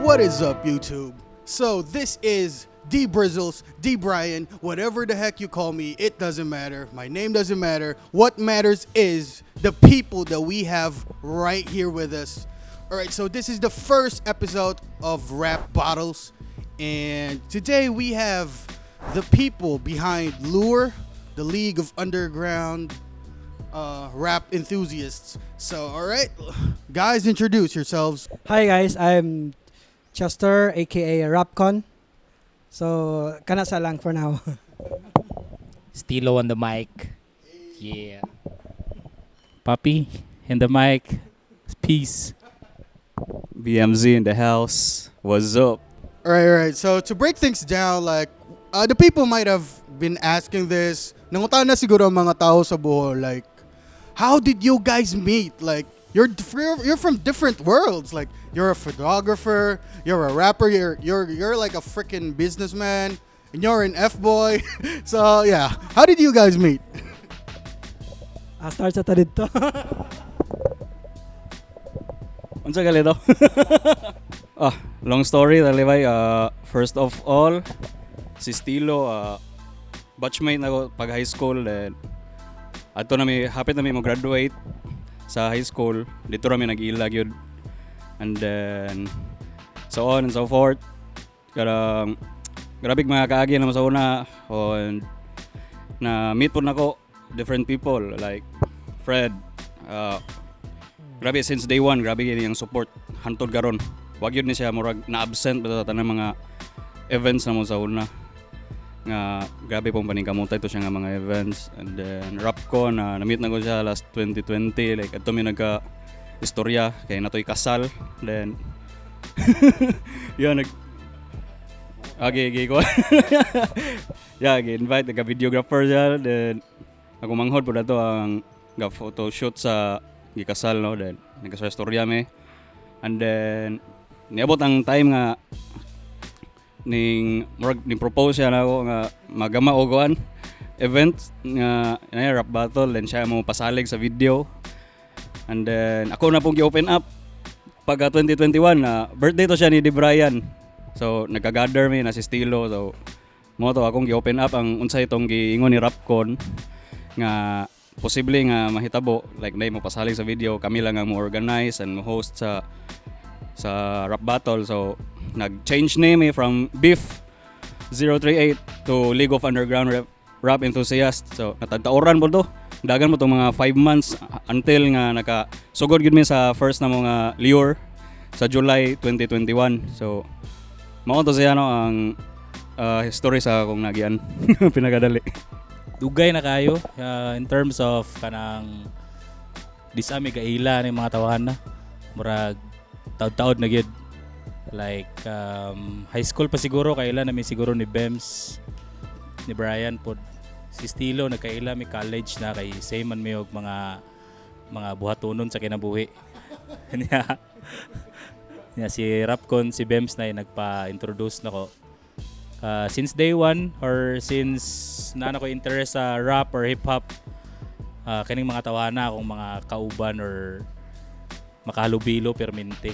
What is up, YouTube? So this is D Brizzles, D Brian, whatever the heck you call me, it doesn't matter. My name doesn't matter. What matters is the people that we have right here with us. All right, so this is the first episode of Rap Bottles, and today we have the people behind Lure, the League of Underground Rap Enthusiasts. So, all right, guys, introduce yourselves. Hi guys, I'm Chester, aka Rapcon. So, kana sa lang for now. Stilo on the mic. Yeah. Papi in the mic. Peace. BMZ in the house. What's up? All right. So to break things down, like the people might have been asking this. Nangutana siguro ang mga tao sa Bohol, like, how did you guys meet? Like, you're from different worlds. Like, you're a photographer, you're a rapper, you're like a freaking businessman, and you're an F boy. So yeah, how did you guys meet? Ah, start sa ta didto. Unsa gali to? Ah, long story talibay. First of all, si Stilo, batchmate nako pag high school, then ato na mi hapit na mi mo graduate sa high school. Didto ra mi nag-ila gyud. And then so on and so forth. Karang grabe mga kaagi na sa una and na meet pod nako different people like Fred. Grabe since day one, grabe gyud ang support hantod karon. Wa gyud ni siya murag na absent ba sa tanang mga events namo sa una nga grabe pong paningkamutay to siya nga mga events. And then rap ko na na-meet na ko siya last 2020, like adto mi nagka istorya kay natoy kasal. Then yun nag okay ko yeah, gi-invite nagka videographer siya. Then ako manghod pod ato ang ga photo shoot sa gikasal, no? Then nagka istorya mi and then niabot ang time nga ning murag ning propose siya nako nga magama og kuan event nga na rap battle, then siya mo pasalig sa video. And then ako na pong gi-open up pagka 2021 na birthday to siya ni Di Brian, so nagka-gather mi na si Stilo. So mao to akong gi-open up ang unsay itong giingon ni Rapcon nga posible nga mahitabo, like na mo pasalig sa video, kami lang ang mo organize and mo host sa rap battle. So nag-change name eh from Beef 038 to League of Underground Rap Enthusiasts. So natagtauran pod to, dagan pod to mga 5 months until nga naka sugod gid mi sa first na mga Lure sa July 2021. So mao to siya, no, ang history sa akong nagian pinakadali. Dugay na kayo in terms of kanang di sa mi kaila ni mga tawahan na. Murag taod-taod na gyud. Like high school pa siguro kaila namin siguro ni Bems, ni Brian pod. Si Stilo nagkaila mi college na kay same man mi og mga buhatonon sa kinabuhi. Nya si Rapcon, si Bems na yung nagpa-introduce nako. Since day one or since na ko interest sa rap or hip hop, kaning mga tawana akong mga kauban or makahalubilo permente.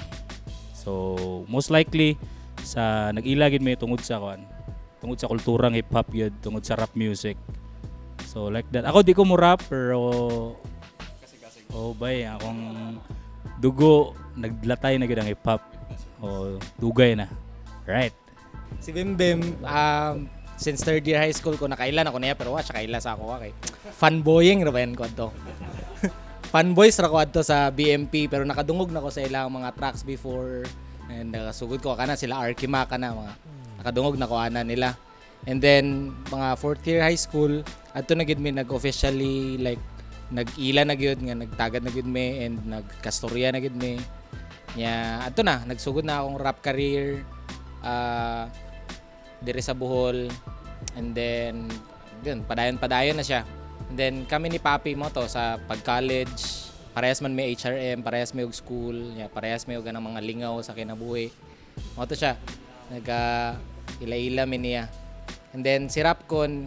So most likely sa nag-ila gid may tungod sa kuan, tungod sa kulturang hip hop gyud, tungod sa rap music. So like that. Ako di ko mo rap pero oh bay, akong dugo naglatay na gyud ang hip hop. Oh, dugay na. Right. Si Bim Bim, since third year high school ko nakaila na ko niya pero wa siya kaila sa ako kay fanboying ra ba yan ko adto. Fanboys ra ko adto sa BMP pero nakadungog na ko sa ilang mga tracks before and nakasugod ko kana sila Arkima, kana mga nakadungog na ko ana nila. And then mga fourth year high school adto na gid mi nag-officially like nag-ila na gyud nga nagtagad na gyud mi and nagkastorya na gyud mi. Nya adto na nagsugod na akong rap career diri sa Bohol and then yun padayon padayon na siya. And then kami ni Papi mao to sa pag college, parehas man may HRM, parehas may og school nya, parehas may og ganang mga lingaw sa kinabuhi. Mao to siya, naga ila-ila mi niya. And then si Rapcon,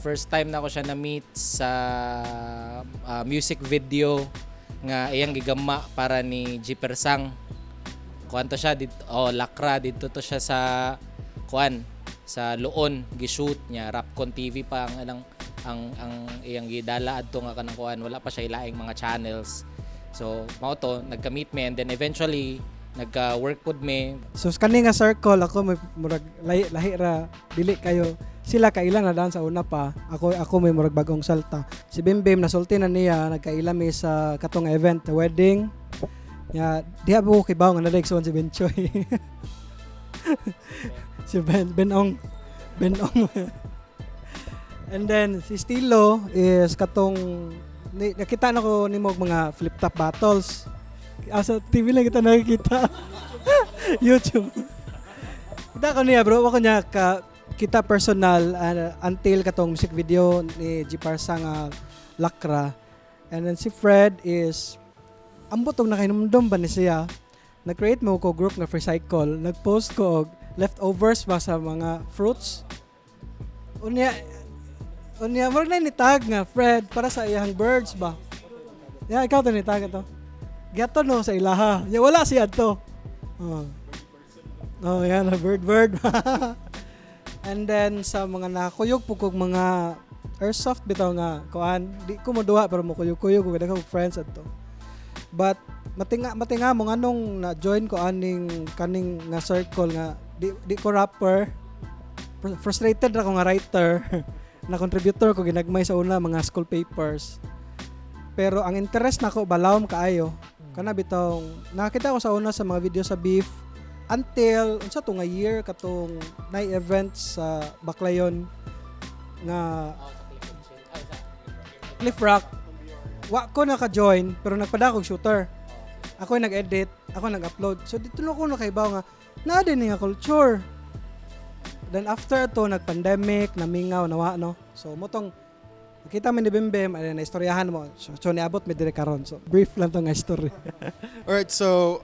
first time na ako siya na-meet sa music video nga iyang gigama para ni Jeeper Sang. Kuan to siya dito, oh, Lakra dito to siya sa kuan sa Loon gi-shoot niya. Rapcon TV pa ang anang ang iyang gidala adto nga kanang kuan, wala pa siya ilaing mga channels. So mao to, nagka-meet me and then eventually nagka-work pud me. So kani nga circle ako may murag lahi, lahi ra, dili kayo sila kaila na daan sa una pa. Ako may murag bagong salta. Si Bimbim nasulti na niya, nagkaila mi sa katong event, the wedding. Ya, diha po ko kibaw nga naligsoon si Benchoy. Si Ben Benong Benong. And then si Stilo is katong ni, nakita na ko nimo og mga flip top battles. Ah, sa TV lang kita nakikita. YouTube. Kita ko niya, bro, ako niya ka kita personal until katong music video ni G Parsa nga Lakra. And then si Fred is ambot og nakahinumdum ba ni siya. Nag-create mo ko group nga free cycle. Nag-post ko og leftovers ba sa mga fruits. Unya unya murag na ni tag nga Fred para sa iyang birds ba. Yeah, ikaw to ni tag to. Giato no sa ilaha. Ya, wala siya to. Oh. Oh, yan, bird bird. And then sa mga nakuyog po kog mga airsoft bitaw nga kuan, di ko moduha pero mokuyog-kuyog ko daghan kog friends adto. But matinga matinga mo nganong na join ko aning kaning nga circle nga di ko rapper. Frustrated ra ko nga writer na contributor ko ginagmay sa una mga school papers. Pero ang interest nako balawom kaayo. Kana bitong nakita ko sa una sa mga video sa beef until unsa to nga year, katong nay events sa Baclayon nga Cliff Rock, wa ko naka-join pero nagpada kog shooter. Ako yung nag-edit, ako nag-upload. So dito na ko nakaibaw nga naa din nga culture. Then after to nag-pandemic, namingaw nawa no. So motong nakita mi ni Bimbim ay na istoryahan mo. So niabot mi dire karon. So brief lang to nga story. Alright, so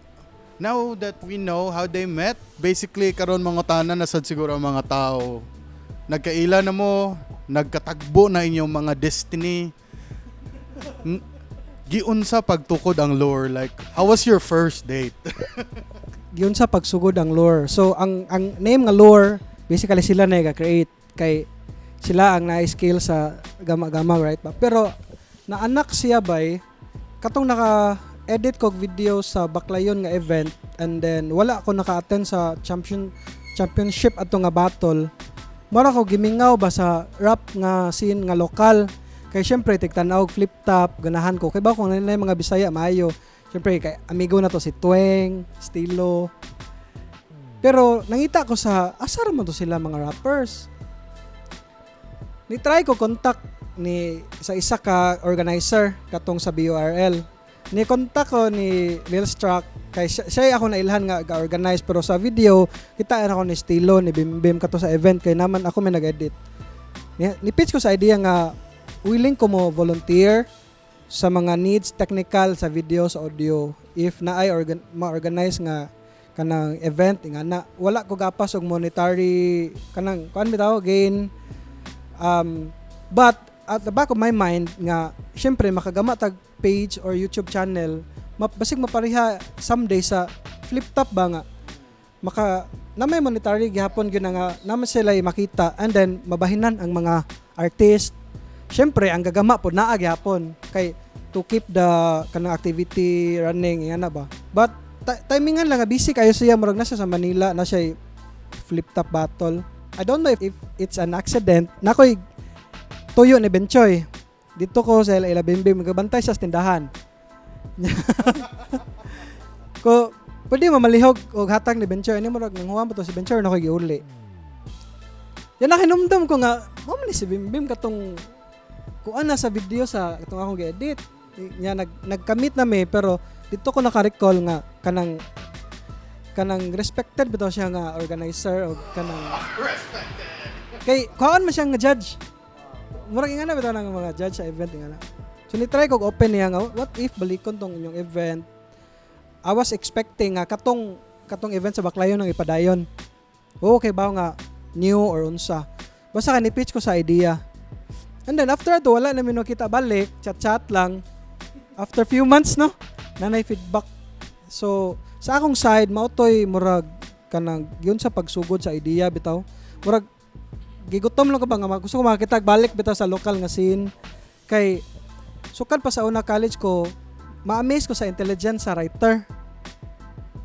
now that we know how they met, basically karon mga tanan na sad siguro ang mga tao. Nagkaila na mo, nagkatagbo na inyong mga destiny. Giunsa pagtukod ang lore? Like, how was your first date? Yun sa pagsugod ang lore. So ang name nga lore, basically sila na create kay sila ang na-skill sa gama-gama, right ba? Pero naanak siya bay katong naka edit kog video sa Baclayon nga event and then wala ko naka-attend sa championship ato nga battle. Mura ko gimingaw ba sa rap nga scene nga lokal kay syempre tigtan-aw og flip top, ganahan ko kay ba kung ano na yung mga Bisaya maayo. Syempre kay amigo na to si Tweng, Stilo. Pero nangita ko sa asa ra man to sila mga rappers. Ni try ko contact ni sa isa ka organizer katong sa BURL. Ni contact ko ni Lil Struck kay siya ako nailhan nga ga-organize, pero sa video kita ako ni Stilo, ni Bim Bim kato sa event kay naman ako may nag-edit. Ni pitch ko sa idea nga willing ko mo volunteer sa mga needs technical sa video, sa audio, if naay ma-organize nga kanang event nga na wala ko gapas og monetary kanang kuan bitaw gain. But at the back of my mind nga syempre makagama tag page or YouTube channel, basig mapareha someday sa flip top ba nga maka na may monetary gihapon gyud na nga naman sila makita and then mabahinan ang mga artist. Syempre ang gagama po naa gihapon kay to keep the kanang activity running yan na ba. But timingan lang nga busy kayo siya, murag na siya sa Manila na siya flip top battle. I don't know if it's an accident nakoy tuyo ni Benchoy dito ko sa ila Bimbim, magabantay siya sa tindahan ko, pwede mamalihog og hatag ni Benchoy ani, murag nanghuwan pa to si Benchoy na ko giuli. Yan nakinumdum ko nga mao man ni si Bimbim katong kuan na sa video sa katong akong gi-edit niya. Nagkamit na mi pero dito ko naka-recall nga kanang respected bitaw siya nga organizer o kanang kay kuan man siya nga judge, murag nga na bitaw ng mga judge sa event nga na. So ni try ko open niya nga what if balikon tong inyong event. I was expecting nga katong event sa Baclayon ang ipadayon. Okay ba nga new or unsa, basta ka ni pitch ko sa idea. And then after ato wala namin nakita balik, chat chat lang. After few months no nanay feedback. So Sa akong side, mao toy murag kanang yun sa pagsugod sa idea bitaw. Murag gigutom lang ko ba nga gusto ko makita balik bitaw sa local nga scene kay sukad pa sa una college ko, ma-amaze ko sa intelligence sa writer.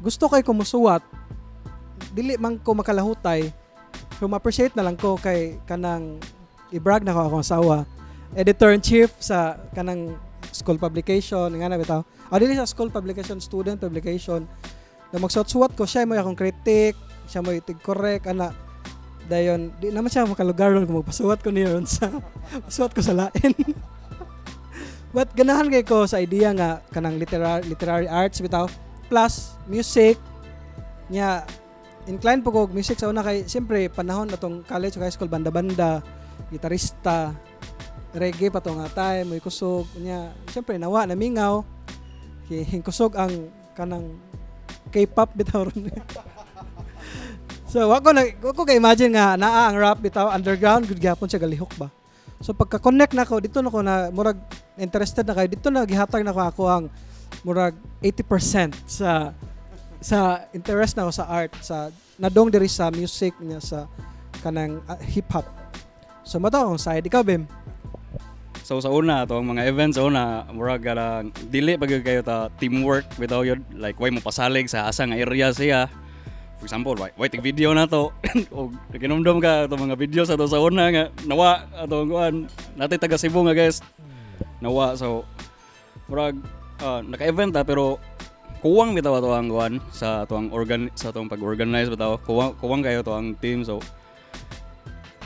Gusto kay ko musuwat, dili man ko makalahutay, pero ma-appreciate na lang ko kay kanang i-brag na ko akong asawa, editor in chief sa kanang school publication nga na bitaw. Ah, dili sa school publication, student publication. Na magsuwat-suwat ko, siya mo akong critic, siya mo tig correct ana. Dayon di naman siya makalugar ron kung magpasuwat ko niya ron sa pasuwat ko sa lain. But ganahan kay ko sa idea nga kanang literary arts bitaw plus music nya. Inclined po ko og music sa una kay siyempre panahon na tong college o high school, banda-banda, gitarista, reggae pa to nga time, may kusog nya. Siyempre nawa namingaw kay kusog ang kanang K-pop bitaw ron. So wa ko ka imagine nga naa ang rap bitaw, underground gud gyapon siya, galihok ba. So pagka-connect nako dito na ko na murag interested na kayo dito, na gihatag na ko ako ang murag 80% sa interest na ako sa art, sa nadong diri sa music niya, sa kanang hip hop. So mao to akong side. Ikaw, Bim? So sa una ato ang mga events sa una, murag lang dili pa gyud kayo ta teamwork bitaw yun, like way mo pasalig sa asa nga area siya. For example, way tig video na to og naginomdom ka ato mga videos ato sa una nga nawa ato ang kuan natay taga Cebu nga guys nawa. So murag naka-event ta pero kuwang bitaw ato ang kuan sa ato ang organ sa atong pag-organize bitaw, kuwang kuwang kayo to ang team. So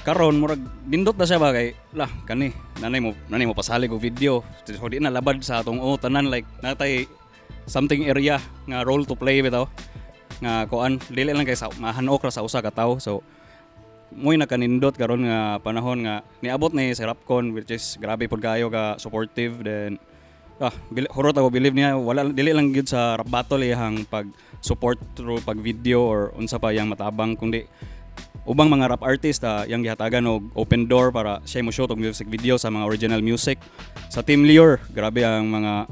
karon murag nindot na siya ba kay lah kani nanay mo pasalig og video, so di na labad sa atong oh tanan, like natay something area nga role to play bitaw nga kuan, dili lang kay sa mahanok ra sa usa ka tawo. So mo'y nakanindot karon nga panahon nga niabot ni si Rapcon, which is grabe pod kayo ka supportive. Then hurot ako believe niya, wala dili lang gyud sa rap battle iyang pag support through pag video or unsa pa iyang matabang, kundi ubang mga rap artist yang gihatagan og open door para siya mo shoot og music video sa mga original music. Sa Team Lior, grabe ang mga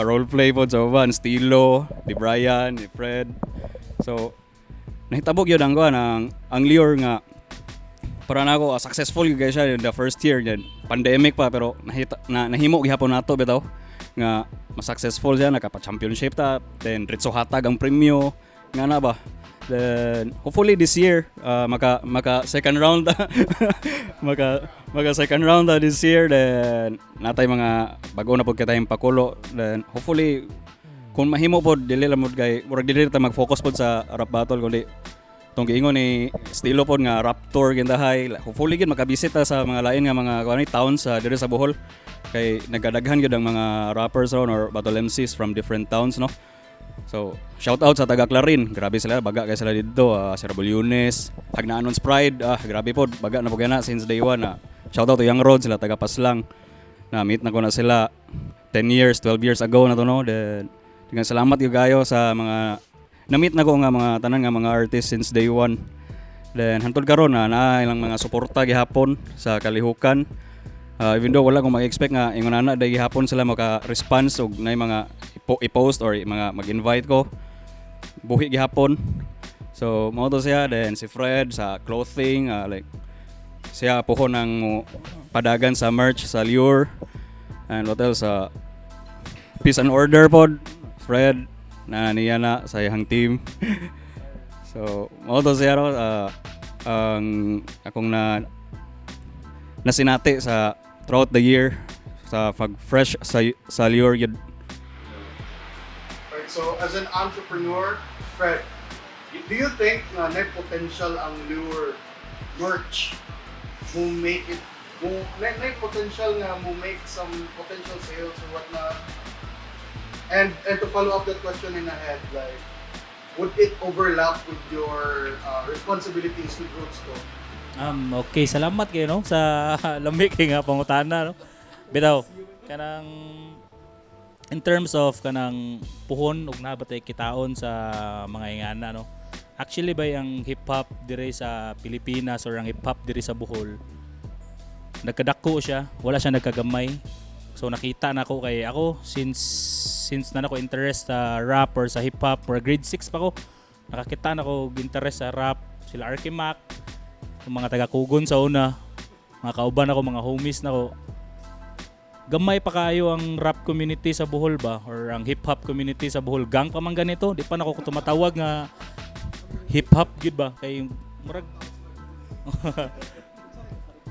role play pod sa uban, Stilo, ni Brian, ni Fred. So nahitabo gyud ang kuan ang Lior nga para nako successful gyud kay siya in the first year. Then pandemic pa pero nahita, na nahimo gihapon nato bitaw nga mas successful siya, nakapa-championship ta, then retso hatag ang premyo nga na ba. Then hopefully this year maka second round ta, maka second round ta this year. Then natay mga bago na pud kitayong pakulo. Then hopefully kung mahimo pod, dili lang mod kay murag dili ta mag-focus pod sa rap battle kundi tong giingon ni Stilo pod nga rap tour gindahay. Hopefully gid makabisita sa mga lain nga mga kuan towns sa diri sa Bohol kay nagadaghan gyud ang mga rappers ron or battle MCs from different towns, no? So shout out sa taga Clarin, grabe sila, baga kay sila didto, Sir Yunes, Hagnaanon's Pride, grabe pod, baga na po na since day one. Shout out to Young Rod, sila taga Paslang, na meet na ko na sila 10 years, 12 years ago na to, no? Then daghang salamat gyud kayo sa mga na-meet na ko nga mga tanan nga mga artists since day one. Then hantod karon na naa ilang mga suporta gihapon sa kalihukan. Even though wala ko mag-expect nga ingon ana dahil gihapon sila maka-response og nay mga i-post or mga mag-invite ko. Buhi gihapon. So mao to siya. Then si Fred sa clothing, like siya pohon ang mo padagan sa merch sa Lure. And what else, Peace and Order pod, Fred na niya na sa iyang team. So mao to siya ro, ang akong na nasinati sa throughout the year sa pag fresh sa Lure yun. Right, so as an entrepreneur, Fred, do you think na may potential ang Lure merch mo make it mo may potential nga mo make some potential sales or whatnot? And to follow up that question in ahead, like, would it overlap with your responsibilities with Roots ko? Okay, salamat kayo no sa lami kay nga pangutana, no. Bitaw kanang in terms of kanang puhon ug naa ba tay kitaon sa mga ingana, no. Actually bay, ang hip hop dire sa Pilipinas or ang hip hop dire sa Bohol, nagkadako siya, wala siya nagkagamay. So nakita na ko kay ako since na nako interest sa rap or sa hip hop or grade 6 pa ko, nakakita na ko og interest sa rap, sila Archimac, yung mga taga Kugon sa una, mga kauban ako, mga homies na ko. Gamay pa kayo ang rap community sa Bohol ba or ang hip hop community sa Bohol. Gang pa man ganito, di pa nako tumatawag nga hip hop gyud ba, kay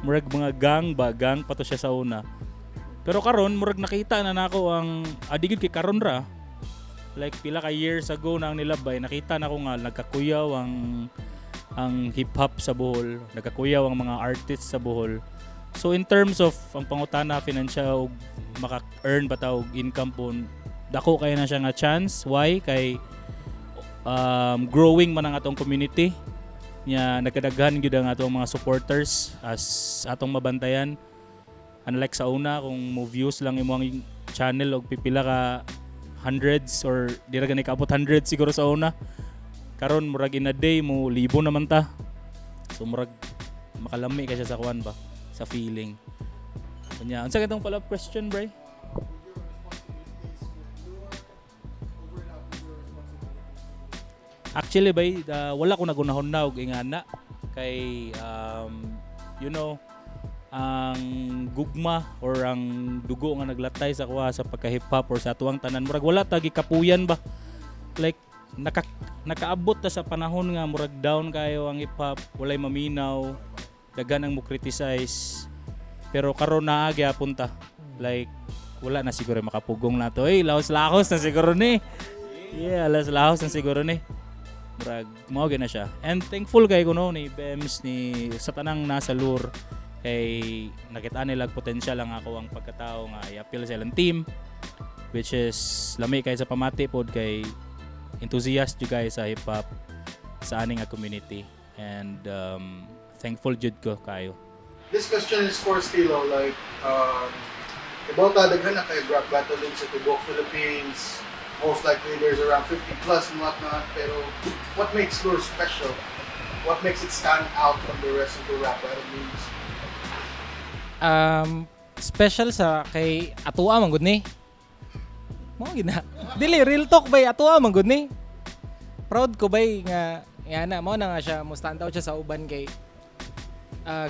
murag mga gang ba, gang pa to siya sa una. Pero karon murag nakita na nako ang adi gyud kay karon ra, like pila ka years ago na ang nilabay, nakita na ko nga nagkakuyaw ang hip hop sa Bohol, nagkakuyaw ang mga artists sa Bohol. So in terms of ang pangutana, financial og maka-earn ba ta og income po, dako kay na siya nga chance. Why? Kay growing man ang atong community nya, nagkadaghan gyud ang atong mga supporters as atong mabantayan, unlike sa una, kung mo views lang imo ang channel og pipila ka hundreds or di ra gani kaabot hundreds siguro sa una. Karon murag in a day mo libo naman ta, so murag makalami ka siya sa kuan ba, sa feeling. Kanya, unsa katong follow up question, bray? Actually bay, wala ko nagunahon na og ingana kay ang gugma or ang dugo nga naglatay sa kuha sa pagka hip hop or sa atuang tanan, murag wala ta gikapuyan ba. Like nakaabot ta sa panahon nga murag down kayo ang hip hop, walay maminaw, daghan ang mo criticize, pero karon naa gyapon ta. Like wala na siguro makapugong nato eh, lahos-lahos na siguro ni. Yeah, lahos-lahos na siguro ni. Murag mao gyud na siya, and thankful kay kuno ni Bems, ni sa tanang nasa Lure, kay nakita nila potential ang ako ang pagkatao nga i-appeal sa ilang team, which is lami kay sa pamati pod kay enthusiast jud kay sa hip hop sa aning nga community, and thankful jud ko kayo. This question is for Stilo. Like, about daghan na kay rap battle league sa tibuok Philippines. Most likely there's around 50 plus and whatnot. Pero what makes Lure special? What makes it stand out from the rest of the rap battle leagues? Special sa kay atua man gud ni. Mao gid na. Dili, real talk bay, atua man gud ni. Proud ko bay nga nga na mao na nga siya mo stand out siya sa uban kay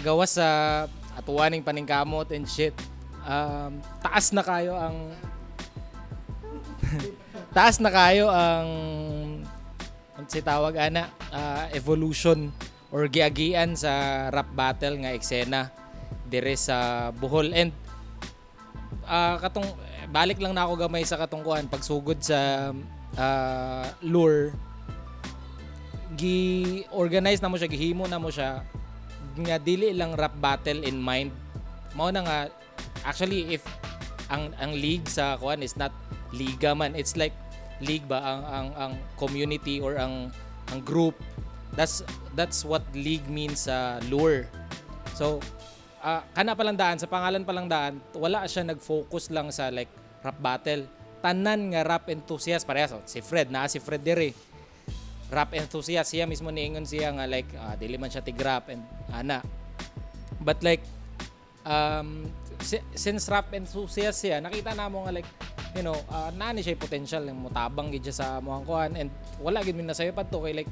gawas sa atuwa ning paningkamot and shit. Taas na kayo ang si tawag ana, evolution or giagian sa rap battle nga eksena dire sa Bohol. And katong balik lang na ako gamay sa katong kuan, pagsugod sa Lure, gi-organize na mo siya, gihimo na mo siya nga dili lang rap battle in mind. Mao na nga actually if ang league sa kuan is not liga man, it's like league ba, ang community or ang group. That's what league means sa Lure. So kana palang daan, sa pangalan palang daan, wala siya nag-focus lang sa like rap battle. Tanan nga rap enthusiast parehas. Oh, si Fred na, si Fred dire rap enthusiast siya mismo, niingon siya nga like dili man siya tig rap and ana, but like since rap enthusiast siya, nakita namo nga like naa ni siya potential ng mutabang gid siya sa amuang kuan, and wala gid mi nasayo pa to kay like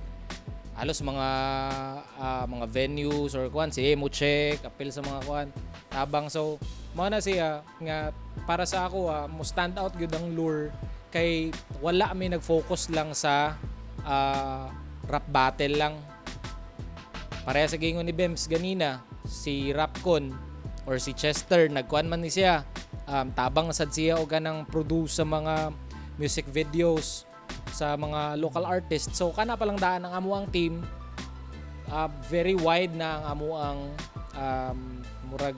halos mga venues or kuan sige mo check appeal sa mga kuan tabang. So mao na siya nga para sa ako, mo stand out gyud ang Lure kay wala mi nag-focus lang sa rap battle lang. Pareha sa gingon ni Bems ganina, si Rapcon or si Chester, nagkuan man ni siya, tabang sad siya og kanang produce sa mga music videos sa mga local artists. So kana palang daan ang amuang team, very wide na ang amuang murag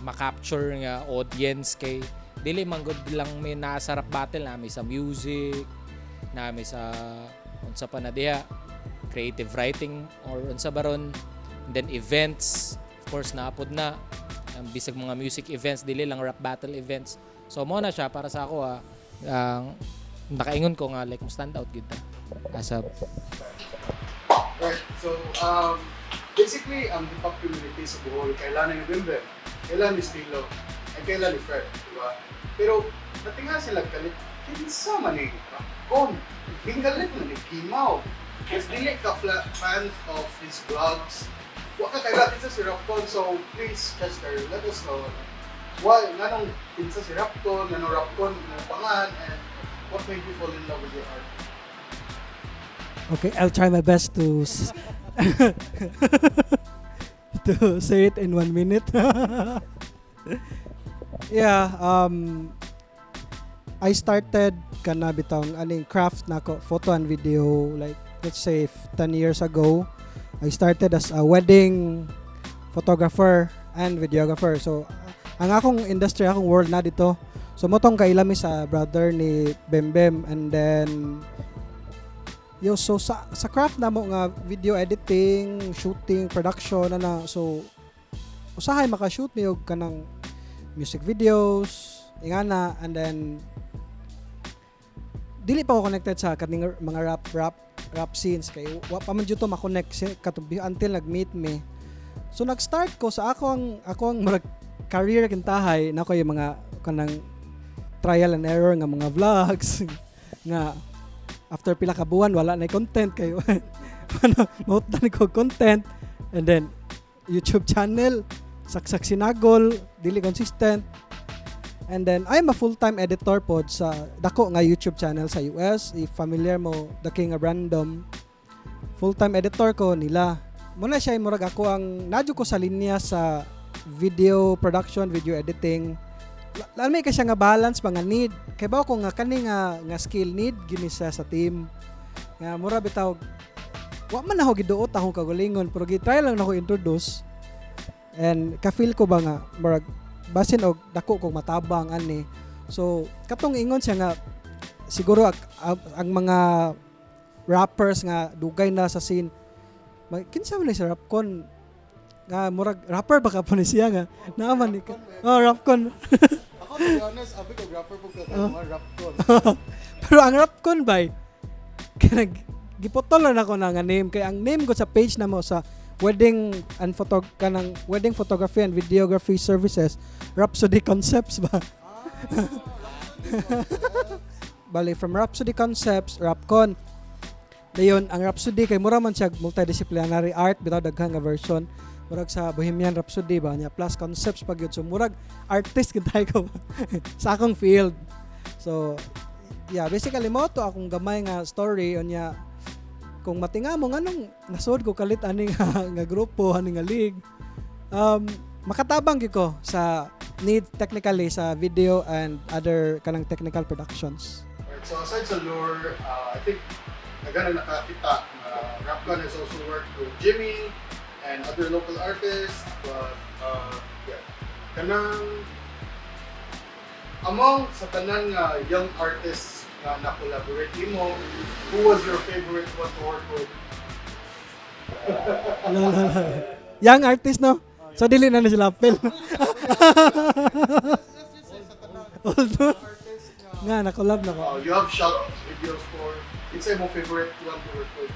ma-capture nga audience kay dili man gud lang may nasa rap battle, nami sa music, nami sa unsa pa na diha, creative writing or unsa baron, and then events of course, naapod na ang bisag mga music events, dili lang rap battle events. So mo na siya para sa ako, ang nakaingon ko nga like mo stand out gid ta as a Right. So, basically, ang hip-hop community sa Bohol, kailangan ni Bembem, kailangan ni Stilo. And kaila ni Fred, di ba? Pero natinga sila kalit, kinsa man ni Rapcon? Hinggalit man ni Kimaw. If dili ka fans of his vlogs, wa ka kaila kinsa si Rapcon, so please, Chester, let us know. Why, nganong kinsa si Rapcon, nganong Rapcon, nganong pangalan, and what made you fall in love with your art? Okay, I'll try my best to say it in 1 minute. Yeah, I started kana bitong aning craft nako, photo and video, like let's say 10 years ago. I started as a wedding photographer and videographer. So ang akong industry, akong world na dito. So mao tong kaila mi sa brother ni Bembem and then yo, so sa craft namo nga video editing, shooting, production ana, so usahay maka-shoot mi og kanang music videos ingana. And then dili pa ko connected sa kaning mga rap scenes kay wa pa man jud to ma-connect until nag-meet me. So nag-start ko sa ako ang murag career kintahay nako yung mga kanang trial and error nga mga vlogs nga after pila ka buwan wala na content kay ano mautdan ko content. And then YouTube channel, saksak sinagol, dili consistent. And then I'm a full-time editor pod sa dako nga YouTube channel sa US, if familiar mo, The King of Random. Full-time editor ko nila. Muna siya murag ako ang nadyo ko sa linya sa video production, video editing. Lami kay siya nga balance ba nga need kay ba ko nga kani nga skill need gini siya sa team nga mura bitaw wa man ako giduot akong kagalingon, pero gi-try lang nako introduce and ka-feel ko ba nga murag basin og dako kog matabang ani. So katong ingon siya nga siguro ang mga rappers nga dugay na sa scene, kinsa man ni sa Rapcon nga murag rapper ba ka po ni siya nga naa man ni ka. Oh, Rapcon. Ako, to be honest, abi ko rapper po ka mga Rapcon. Pero ang Rapcon bay kanang giputol na nako na nga name kay ang name ko sa page namo sa wedding and photo kanang wedding photography and videography services, Rhapsody Concepts ba. Bali from Rhapsody Concepts, Rapcon. Dayon ang Rhapsody kay mura man siya multidisciplinary art bitaw, daghan nga version, murag sa Bohemian Rhapsody ba niya, plus concepts pag yun. So murag artist gid tayo ko sa akong field. So yeah, basically mao to akong gamay nga story. Unya kung matinga mo nganong nasod ko kalit ani nga grupo, ani nga league, makatabang gyud ko sa need technically sa video and other kanang technical productions. Right, so aside sa lure, I think nagana nakakita, Rapcon has also worked with Jimmy and other local artists, but yeah. Kanang among sa tanan nga young artists nga na-collaborate nimo, who was your favorite one to work with? La, la, la. Young artist, no? So dili na na sila Apple. Let's just say sa tanan Old artists nga nga na-collab na ko. You have shot videos for, it's mo favorite one to work with?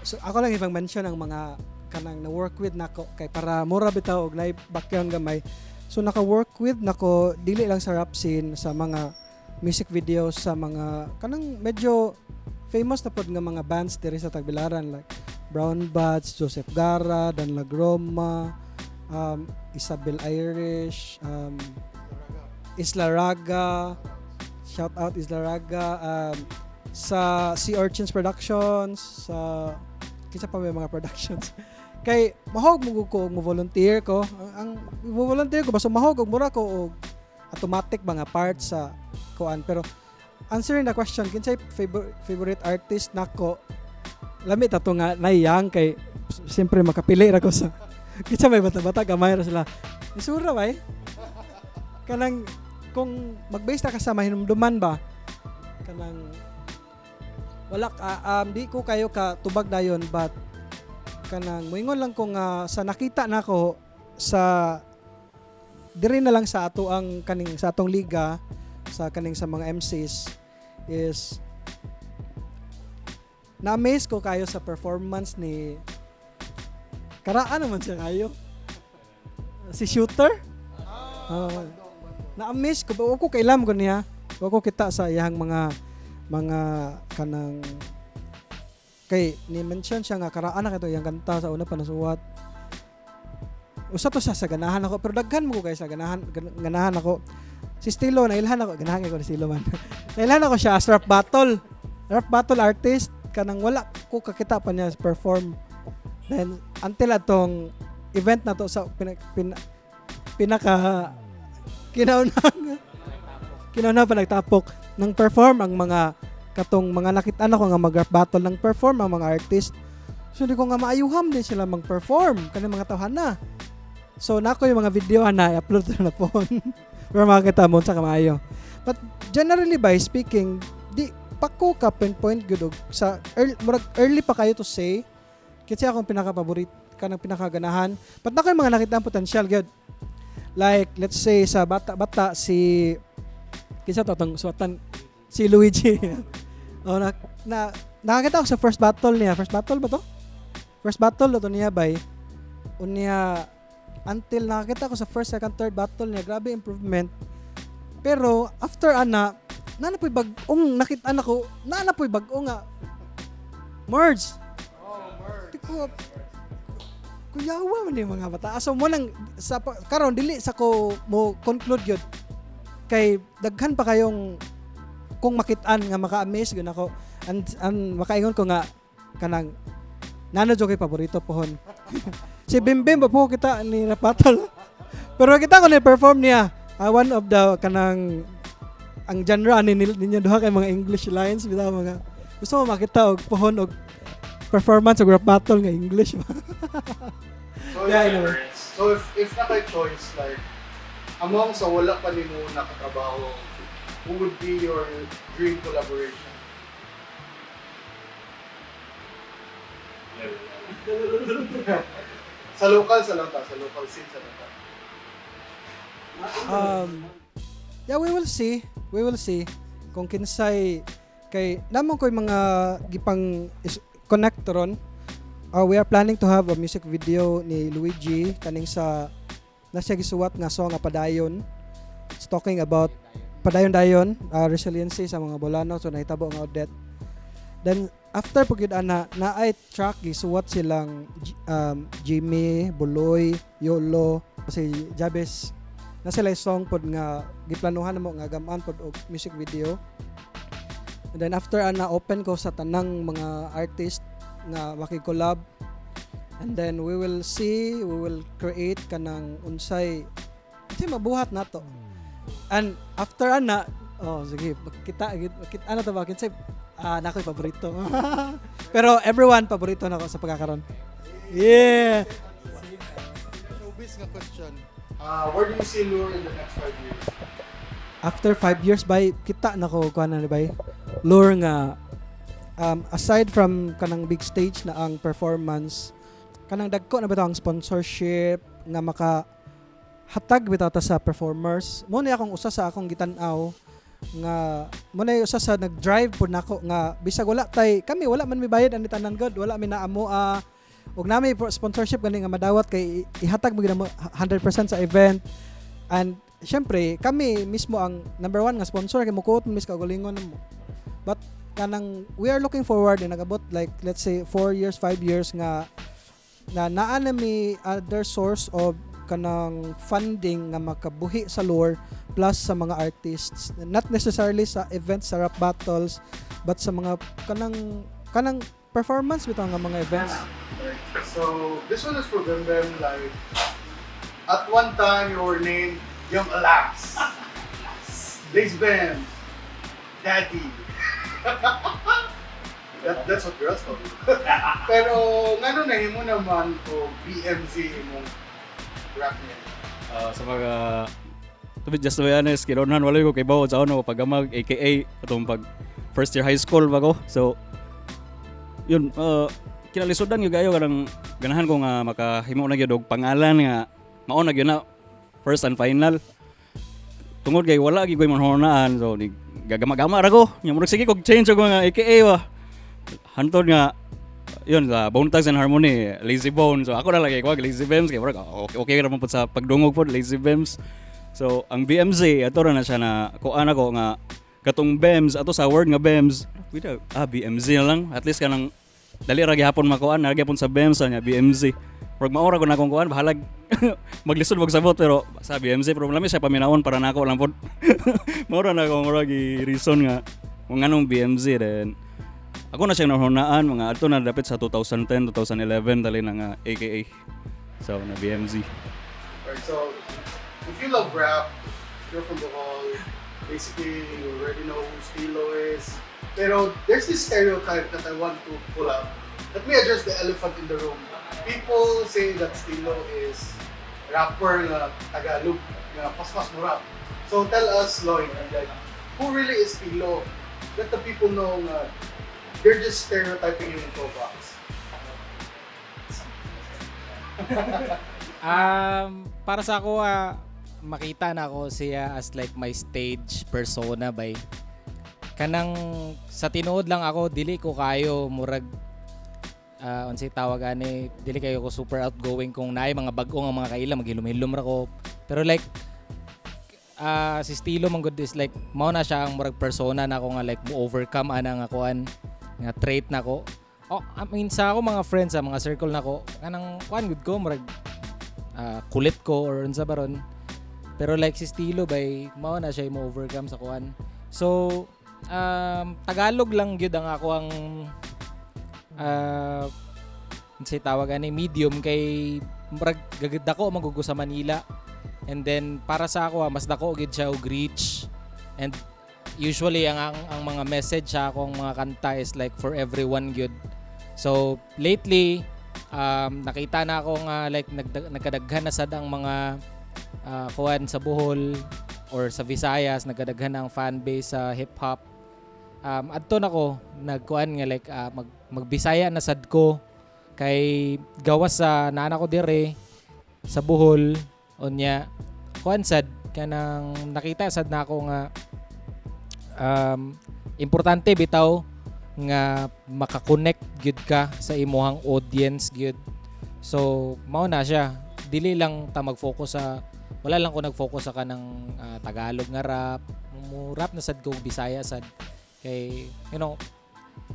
So ako lang ibang mention ang mga kanang na work with nako kay para mura bitaw og naay background gamay. So naka-work with nako dili lang sa rap scene, sa mga music videos sa mga kanang medyo famous na pod nga mga bands diri sa Tagbilaran like Brown Buds, Joseph Gara, Dan Lagroma, Isabel Irish, Isla Raga, shout out Isla Raga, sa Sea Urchins Productions, sa kinsa pa may mga productions. Kay mahog mo ko og mo volunteer ko. Ang mo volunteer ko basta mahog og mura ko og automatic ba nga part sa kuan. Pero answering the question, kinsay favorite artist nako, lami ta to nga naiyang kay siyempre makapili ra ko sa kinsa may bata-bata, gamay ra sila. Isura ba eh? Kanang kung mag-base na ka sa mahinumduman ba, kanang wala ka, di ko kayo ka tubag dayon, but kanang moingon lang ko nga sa nakita nako sa diri na lang sa ato ang kaning sa atong liga, sa kaning sa mga MCs is na-amaze ko kayo sa performance ni karaan naman siya kayo, si Shooter. Oh, na-amaze ko ba ko kailam ko niya. Wa ko kita sa iyang mga kanang kay ni mention siya nga karaan na kito iyang kanta sa una pa nasuwat. Usa to sa ganahan ako, pero daghan mo ko kay sa ganahan ganahan ako. Si Stilo, nailhan ako, ganahan ko ni Stilo man. Nailhan ako siya as rap battle artist, kanang wala ko kakita pa niya perform. Then until atong event na to sa pinaka kinauna kinauna pa nagtapok ng perform ang mga katong mga nakita ko nga mag rap battle ng perform ang mga artist. So hindi ko nga maayuham din sila mag-perform kanang mga tawhan na. So nako yung mga video ana i-upload na po pero makakita mo sa kamaayo. But generally by speaking, di pa ko ka pinpoint gud og sa early, murag early pa kayo to say kasi akong pinaka-paborit kanang pinakaganahan. But nako yung mga nakita ang potential gyud, like let's say sa bata-bata, si kinsa to tong suwatan, si Luigi. Oh, na nakakita ako sa first battle niya. First battle ba to? First battle to niya bay. Unya until nakakita ko sa first, second, third battle niya, grabe improvement. Pero after ana, na po'y bag-ong nakita na ko, na po'y bag-o nga merge. Di ko kuyawa man yung mga bata. So mo nang sa karon dili sa ko mo conclude yun kay daghan pa kayong kung makit-an nga maka-amaze gyud ako and makaingon ko nga kanang nano jud kay paborito pohon. Si Bimbim ba po kita ni Rapatol. Pero kita ko ni perform niya. Ah, one of the kanang ang genre ani ninyo duha kay mga English lines bitaw, mga gusto mo makita og pohon og performance og rap battle nga English ba. So, Yeah, if, anyway. So if na kay choice, like, among sa wala pa nimo nakatrabaho, who would be your dream collaboration? Sa local sa lang ta, sa local scene sa lang ta. Yeah, we will see. We will see kung kinsay kay namon ko'y mga gipang connect ron. We are planning to have a music video ni Luigi kaning sa na siya gisuwat nga song nga Padayon. It's talking about padayon dayon, resiliency sa mga Bolano, so nahitabo nga Odette. Then after pag yun ana naay track gisuwat silang Jimmy, Buloy, Yolo, si Jabez na sila song pod nga giplanuhan mo nga gamaan pod og music video. And then after ana, open ko sa tanang mga artist nga makig-collab and then we will see, we will create kanang unsay kasi mabuhat nato. And after ana, oh sige, kita kita ano to ba, kinsay ah, nako'y paborito, pero everyone paborito nako sa pagkakaron. Yeah. Showbiz nga question. Where do you see Lure in the next 5 years? After 5 years bay, kita nako kuan na ni bay Lure nga aside from kanang big stage na ang performance, kanang dagko na bitaw ang sponsorship nga maka hatag bitaw ta sa performers. Mo ni akong usa sa akong gitan-aw nga mo na usa sa nag-drive pud nako nga bisag wala tay kami, wala man mi bayad ani tanan god, wala mi naamo og nami sponsorship gani nga madawat kay ihatag mo gyud mo 100% sa event. And syempre kami mismo ang number one nga sponsor kay mukuot mo mis kaugalingon mo. But kanang we are looking forward na nagabot like let's say 4 years, 5 years nga na naa na mi other source of kanang funding nga makabuhi sa Lure plus sa mga artists, not necessarily sa events, sa rap battles, but sa mga kanang performance bitaw nga mga events. So this one is for Bim Bim. Like, at one time you were named Young Alas, Lace Bam, Daddy. That's what girls call you. Pero ngano nahimo naman ko BMZ imong rap name? Ah, sa mga to be just to be honest, kinonhan wala ko kay bawo sa ano pagamag aka atong pag first year high school ba ko. So yun, kinalisodan gyud kayo, kanang ganahan ko nga makahimo na gyud og pangalan nga mao na gyud na first and final. Tungod kay wala gyud koy manhonaan, so ni gagama-gama ra ko. Nya murag sige kog change og mga AKA ba. Hantod nga yun sa Bone Thugs and Harmony, Lazy Bone. So ako na lagi ko Lazy Bems kay murag okay, okay ra man pud sa pagdungog pod Lazy Bems. So ang BMZ ato ra na siya na kuan ako nga katong BEMS ato sa word nga BEMS. Pwede BMZ na lang, at least kanang dali ra gihapon makuan na gihapon sa BEMS nya BMZ. Murag maura ko na akong kuan, bahalag maglisod magsabot, pero sa BMZ problema siya paminawon para nako lang pod. Maura na ako murag reason nga kung anong BMZ. Then ako na siyang nahunaan mga adto na dapit sa 2010 2011 dali na nga AKA, so na BMZ. Right, so if you love rap, you're from Bohol, basically you already know who Stilo is. Pero there's this stereotype that I want to pull up. Let me address the elephant in the room. People say that Stilo is rapper na Tagalog, na paspas mo rap. So tell us, Lloyd, like, who really is Stilo? Let the people know nga they're just stereotyping you into a box. Para sa ako, makita na ako siya as like my stage persona bay. Kanang sa tinuod lang ako, dili ko kayo murag unsay tawag ani, dili kayo ko super outgoing. Kung naay mga bag-o nga mga kaila, maghilom-hilom ra ko. Pero like si Stilo man gud is like mao na siya ang murag persona na ako nga like mo overcome ana nga kuan nga trait nako. Oh, I mean, sa ako mga friends, sa mga circle nako, kanang kuan gud ko, murag kulit ko or unsa ba ron. Pero like si Stilo bay, mao na siya mo overcome sa kuan. So Tagalog lang gyud ang ako ang unsay tawag ani, medium, kay murag dako man gud ko sa Manila. And then para sa ako, mas dako gid siya og reach, and usually ang mga message sa akong mga kanta is like for everyone gyud. So lately nakita na ako nga like nagkadaghan na sad ang mga kuan sa Bohol or sa Visayas, nagkadaghan na ang fan base sa hip hop. Adto na ko nagkuan nga like magbisaya na sad ko kay gawas sa nana ko dire sa Bohol. Unya kuan sad, kanang nakita sad na ako nga importante bitaw nga makakonect gyud ka sa imuhang audience gyud. So mao na siya, dili lang ta mag-focus sa, wala lang ko nag-focus sa kanang Tagalog nga rap. Mo rap na sad ko Bisaya sad kay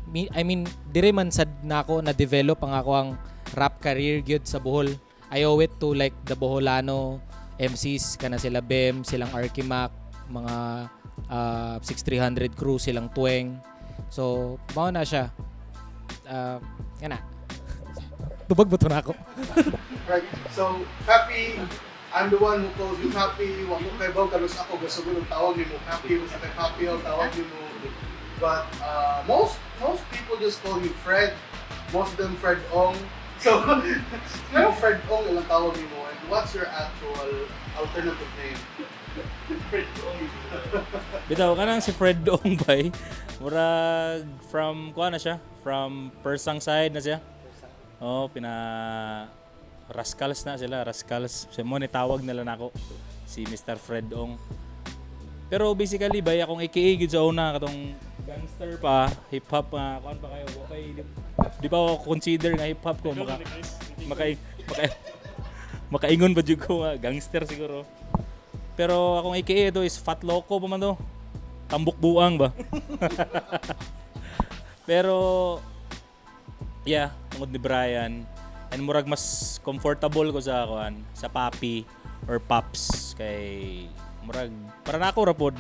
me, I mean, dire man sad nako na develop ang ako ang rap career gyud sa Bohol. I owe it to like the Boholano MCs kana sila Bem, silang Archimac, mga 6300 crew, silang Tueng. So mao na siya. Kana. Tubag ba to na ako? Right. So, Papi, I'm the one who calls you Papi. Wa ko kaybaw kanus ako gusto ko ng tawag nimo Papi, basta kay Papi ang tawag nimo. But most people just call you Fred. Most of them Fred Ong. So, pero Fred Ong ilang tawag nimo, and what's your actual alternative name? Fred Ong. Bitaw kanang si Fred Ong bay. Murag from kuan na siya, from Persang side na siya. Oh, pina Rascals na sila, Rascals. Siya mo ni tawag nila nako si Mr. Fred Ong. Pero basically bay, akong AKA gid sa una katong gangster pa, hip hop nga kuan pa kayo, okay, di pa ako consider nga hip hop ko, maka makaingon ba jud ko nga gangster siguro. Pero akong AKA do is Fat Loco pa man do. Tambok buang ba? Pero yeah, tungod ni Brian and murag mas comfortable ko sa kuan, sa Papi or Pops, kay murag para nako ra pod,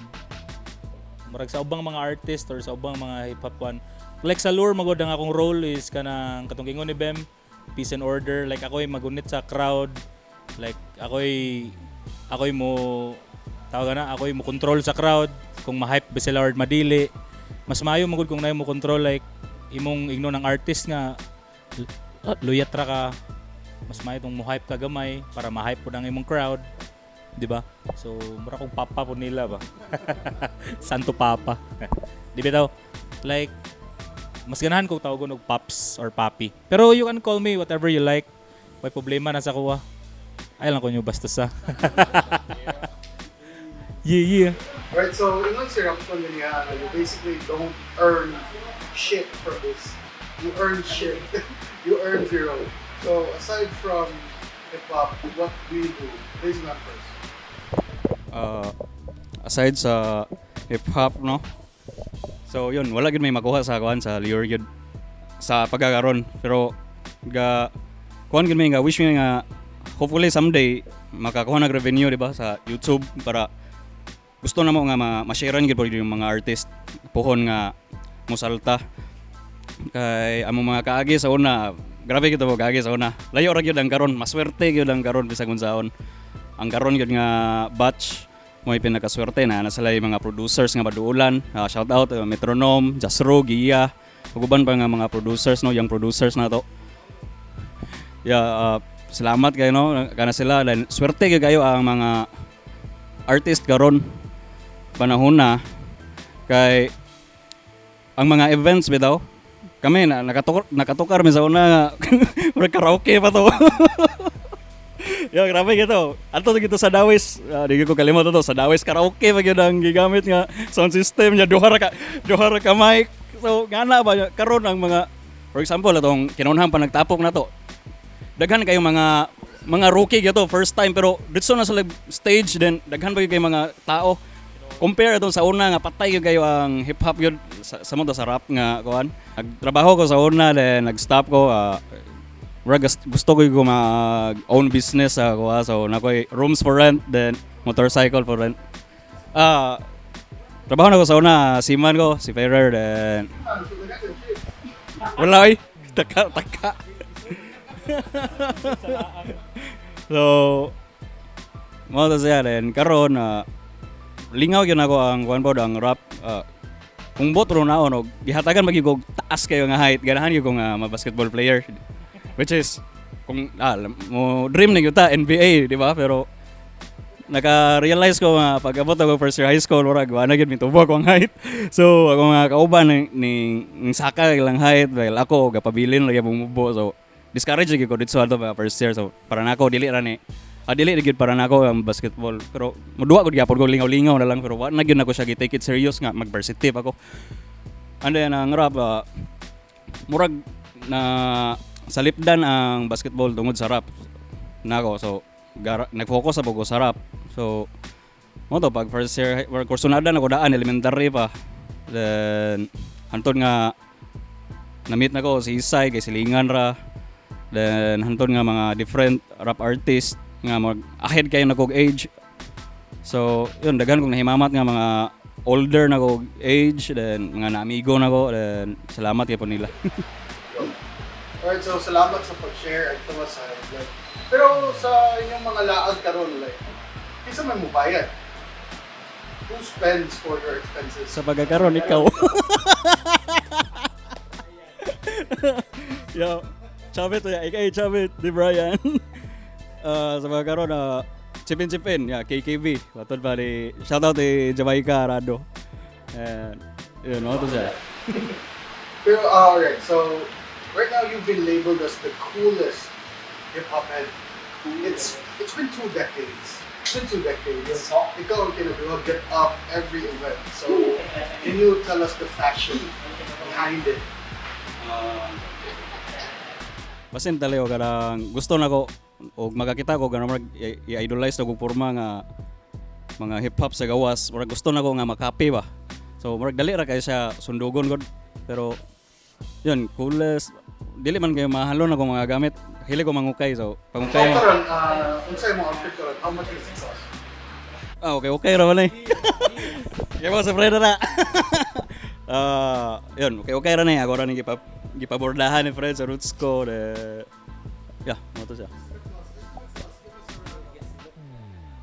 murag sa ubang mga artist or sa ubang mga hip hop one, like sa Lure magod ang akong role is kanang katong ingon ni Bem, peace and order. Like ako'y magunit sa crowd, like ako'y mo tawag na, ako'y mo control sa crowd kung ma-hype ba sila or madili. Mas maayo magud kung naay mo control, like imong igno ng artist nga luyat ra ka, mas maayo tong mo hype ka gamay para ma-hype pud ang imong crowd, di ba? So mura kong papa po nila ba, Santo Papa, di ba daw? Like mas ganahan kog tawagon og Pops or Papi, pero you can call me whatever you like, may problema na sa kuha ay lang ko nyo basta sa yeah. Right, so ingon si Rapcon niya, you basically don't earn shit from this. You earn shit. You earn zero. So aside from hip hop, what do you do? Please not first. Aside sa hip hop, no. So yun, wala gyud may makuha sa kuan sa lure gyud sa pagkakaron, pero ga kuan gyud may nga wish mi nga hopefully someday makakuha nag revenue, di ba, sa YouTube para gusto na mo nga ma-sharean gyud po yung mga artist puhon nga musalta kay among mga kaagi sa una. Grabe gyud mo kaagi sa una, layo ra gyud ang karon. Maswerte gyud ang karon bisag unsaon. Ang karon gyud nga batch mo'y pinakaswerte na nasa sila mga producers nga maduulan. Shout out Metronome, Jasro, Gia ug uban pa nga mga producers, no, young producers na to. Yeah, salamat kayo, no, kana sila. Then swerte gyud kayo ang mga artist karon panahon na kay ang mga events bitaw kami na nakatukar mi sa una nga murag karaoke pa to. Yo, grabe gito. Ato gito sa Dawis, di ko kalimot to sa Dawis, karaoke pa gyud ang gigamit nga sound system niya, duha ra ka mic. So ngana ba karon ang mga, for example, atong kinunhang pa nagtapok na to. Daghan kayo mga rookie gito, first time, pero dito na sa stage, then daghan pa gyud kay mga tao. Compare atong sa una nga patay gyud kayo ang hip hop gyud sa mo to sa rap nga kuan. Nagtrabaho ko sa una, then nag-stop ko. Murag gusto ko mag own business sa kuha, so nakoy rooms for rent, then motorcycle for rent. Trabaho na ko sa una, seaman ko, seafarer, then wala ay taka taka. So mao to siya. Then karon lingaw gyud nako ang kuan pod, ang rap. Kung bot ro naon og gihatagan magyud og taas kayo nga height, ganahan gyud ko nga ma basketball player, which is kung mo dream ni gyud ta NBA, di ba? Pero naka-realize ko nga pag abot ako first year high school, murag wala na gyud mitubo ako ang height. So ako mga kauban ni saka lang height, well, ako gapabilin lagi bumubo, so discourage gyud ko dito ato pa first year. So para nako dili ra ni dili ra gyud para nako ang basketball, pero muduwa gud gyapon ko, lingaw-lingaw na lang, pero wa na gyud nako siya gi-take it serious nga mag-varsity pa ko. And then ang rap, murag na salipdan ang basketball tungod sa rap nako, so nag-focus sa ko sa rap. So mo to pag first year or kursunada na ko daan elementary pa, then hantod nga na-meet na ko si Isay kay silingan ra, then hantod nga mga different rap artist nga mag ahead kayo na kog age. So yun, daghan kong nahimamat nga mga older na kog age, then mga naamigo na ko, then salamat kay po nila. Alright, so salamat sa pag-share at sa like, pero sa inyong mga laag karon, like, kinsa man mo bayad? Who spends for your expenses? Sa pagkakaroon, ikaw. Yo, Chabit, ya, aka Chabit, di Brian. Sa pagkakaroon, chip in chip in, yeah, KKB. Matod pa ni, shoutout ni Jamaica Arado. And, yun, mga to siya. Pero, alright, so, right now you've been labeled as the coolest hip-hop head. It's been 2 decades. It's been 2 decades. Ikaw ang kinabiwa, get up every event. So, can you tell us the fashion behind it? Basin taliw karang gusto na ko og makakita ko ganun murag i-idolize na kog porma nga mga hip hop sa gawas, murag gusto na ko nga makapi ba. So murag dali ra kay siya sundugon gud, pero yun, coolest, dili man kayo mahalon ako mga gamit. Hili ko mangukay, so pangukay. So, karon, unsay mo outfit karon? How much does it cost? Ah, okay ra man eh. Kaya mo sa Fred na. Ah, yun, okay ra na eh. Ako ra ni gipabordahan ni Fred sa roots ko. De, yeah, mo to siya.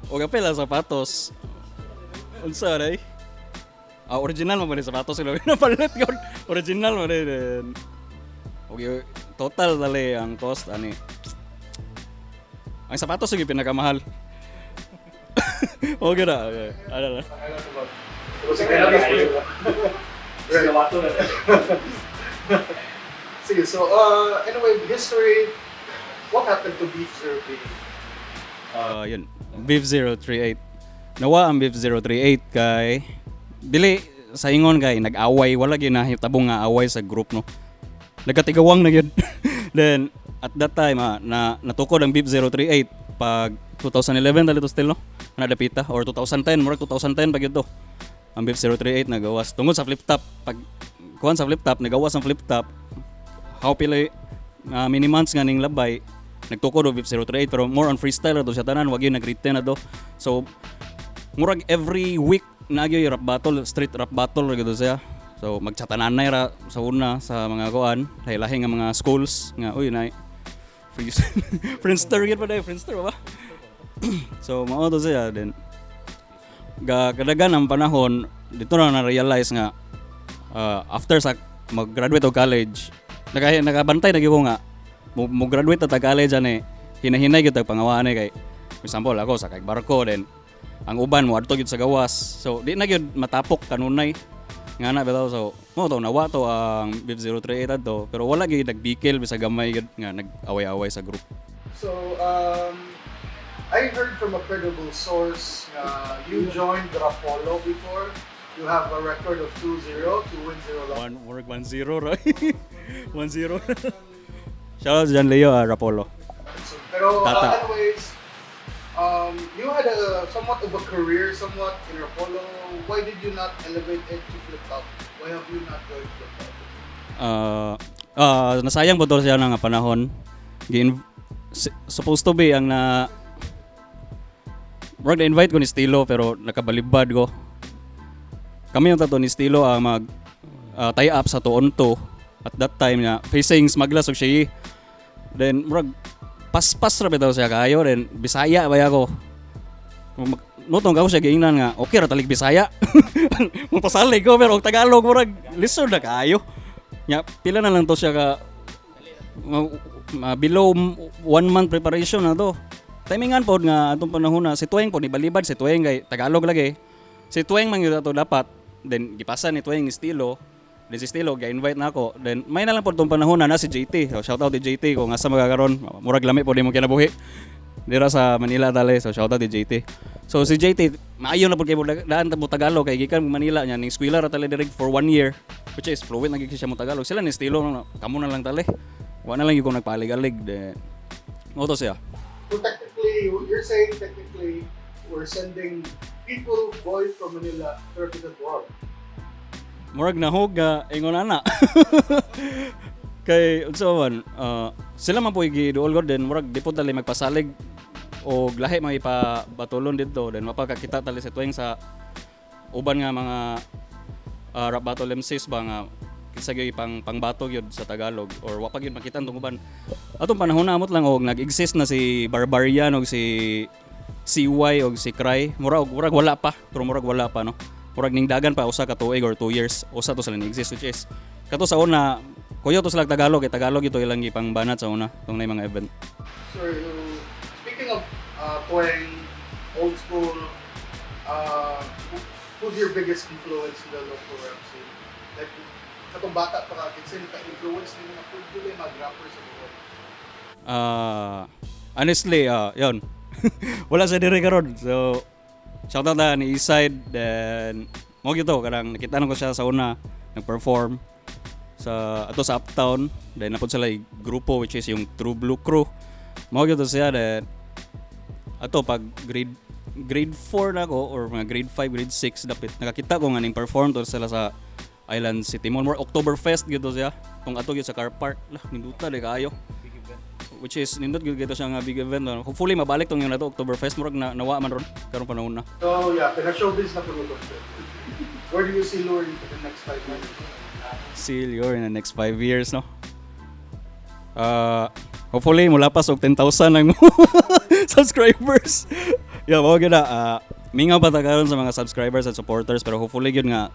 O kapel ang sapatos. Unsa ray? Ah, original man ni sapatos sila. Napalit ko. Original man ni. Then, okay, total dali ang cost ani. Ang sapatos yung pinakamahal. Okay na, okay. Ano na. Right. Sige, so anyway, history, what happened to Beef 038? Yun, Beef 038. Nawa ang Beef 038 kay dili sa ingon kay nag-away, wala gyud nahitabong nga away sa group, no. Nagkatigawang na gyud. Then at that time na natukod ang Beef 038 pag 2011 dali to still, no. Kana dapita or 2010, murag 2010 pa gyud to. Ang Beef 038 nagawas tungod sa flip top. Pag kuan sa flip top, nagawas ang flip top. How pila many months nga ning labay nagtukod og Beef 038, pero more on freestyle ra to siya tanan, wag yun nag-written na to. So murag every week nagyoy rap battle, street rap battle ra gyud to siya. So magchatananay ra sa una sa mga kuan, lahi-lahi nga mga schools nga uy na free Friendster gyud pa dai, Friendster ba ba? So mao to siya. Then ga kadagan ang panahon dito na na-realize nga after sa mag-graduate og college, nakabantay na gyud ko nga mo graduate ta college ani, hinahinay gyud tag pangawaan kay for example ako sa kay barko, then ang uban mo adto gyud sa gawas, so di na gyud matapok kanunay nga na bitaw. So mo to nawa to ang Beef 038 adto, pero wala gyud nagbikil bisag gamay gyud nga nag-away-away sa group. So, I heard from a credible source you joined Rapolo before. You have a record of 2-0, 2 win, 0 loss. One work 1-0, right? 1-0. Shout out to John Leo Rapolo. Pero Tata. Anyways, you had a somewhat of a career, somewhat in Rapolo. Why did you not elevate it to Flip Top? Why have you not joined Flip Top? Nasayang po to siya nga panahon. Gin supposed to be ang na murag na-invite ko ni Stilo pero nakabalibad ko. Kami yung tato ni Stilo ang mag tie up sa 2 on 2 at that time niya facing Smaglas og siya. Then murag paspas ra bitaw siya kaayo, then Bisaya ba ako. Notong ako siya giingnan nga okay ra talig Bisaya. Magpasalig ko pero og Tagalog murag lisod na kaayo. Nya pila na lang to siya ka below one month preparation na to. Timingan pod nga atong panahon na si Tueng pod nibalibad si Tueng kay Tagalog lagi. Si Tueng man gyud ato dapat, then gipasa ni Tueng ni Stilo. Then si Stilo ga-invite na ako. Then may na lang pod tong panahon na, na si JT. So shout out to JT kung asa magakaron. Murag lami pod imong kinabuhi. Dira sa Manila tali. So shout out to JT. So si JT maayo na pod kay mo daan ta mo Tagalog kay gikan Manila niya ning eskwela ra tali direct for one year, which is fluent na gyud siya mo Tagalog. Sila ni Stilo kamo na lang tali. Wa na lang gyud ko nagpalig-alig. Then mao to siya. So technically, you're saying technically, we're sending people, boys from Manila to represent Bohol. Murag nahog nga ingon ana. Kay unsa man sila man po giduol god, then murag di po tali magpasalig og lahi mga ipabatulon didto, then mapakakita tali sa tuwing sa uban nga mga rap battle MCs ba nga kinsa gyud pang pangbato gyud sa Tagalog or wa pa gyud makita ang uban atong panahon na. Amot lang og nag-exist na si Barbarian og si CY og si Cry, murag murag wala pa, pero murag wala pa, no? Murag ning dagan pa usa ka tuig or 2 years usa to sila ni-exist, which is kato sa una kuyo to sila Tagalog kay Tagalog ito ilang gipang banat sa una tong nay mga event. So, speaking of playing old school, who's your biggest influence in the local rap scene? Like, katong bata pa ka, kinsa naka-influence nimo nga pwede dili mag-rapper sa Bohol? Ah, honestly, yun. Wala sa dire karon. So, shout out na ni Eastside, then mo gyud to kanang nakita ko siya sa una nag-perform sa ato sa Uptown, then napod sila yung grupo which is yung True Blue Crew. Mo gyud to siya. Then ato pag grade grade 4 na ako or mga grade 5, grade 6 dapit nakakita ko nga ning perform to sila sa Island City Mall, more Oktoberfest gyud to siya tong ato gyud sa car park lah, ninduta di kaayo, which is nindot gyud gyud siya nga big event, no? Hopefully mabalik tong yun na to Oktoberfest, murag na nawa man ron karong panahon na. So, yeah, pina-showbiz na po ito. Where do you see Lure for the next 5 years? See you in the next 5 years, no? Hopefully mulapas og 10,000 ang subscribers. Yeah, mao gyud na. Mingaw pa ta karon sa mga subscribers at supporters, pero hopefully gyud nga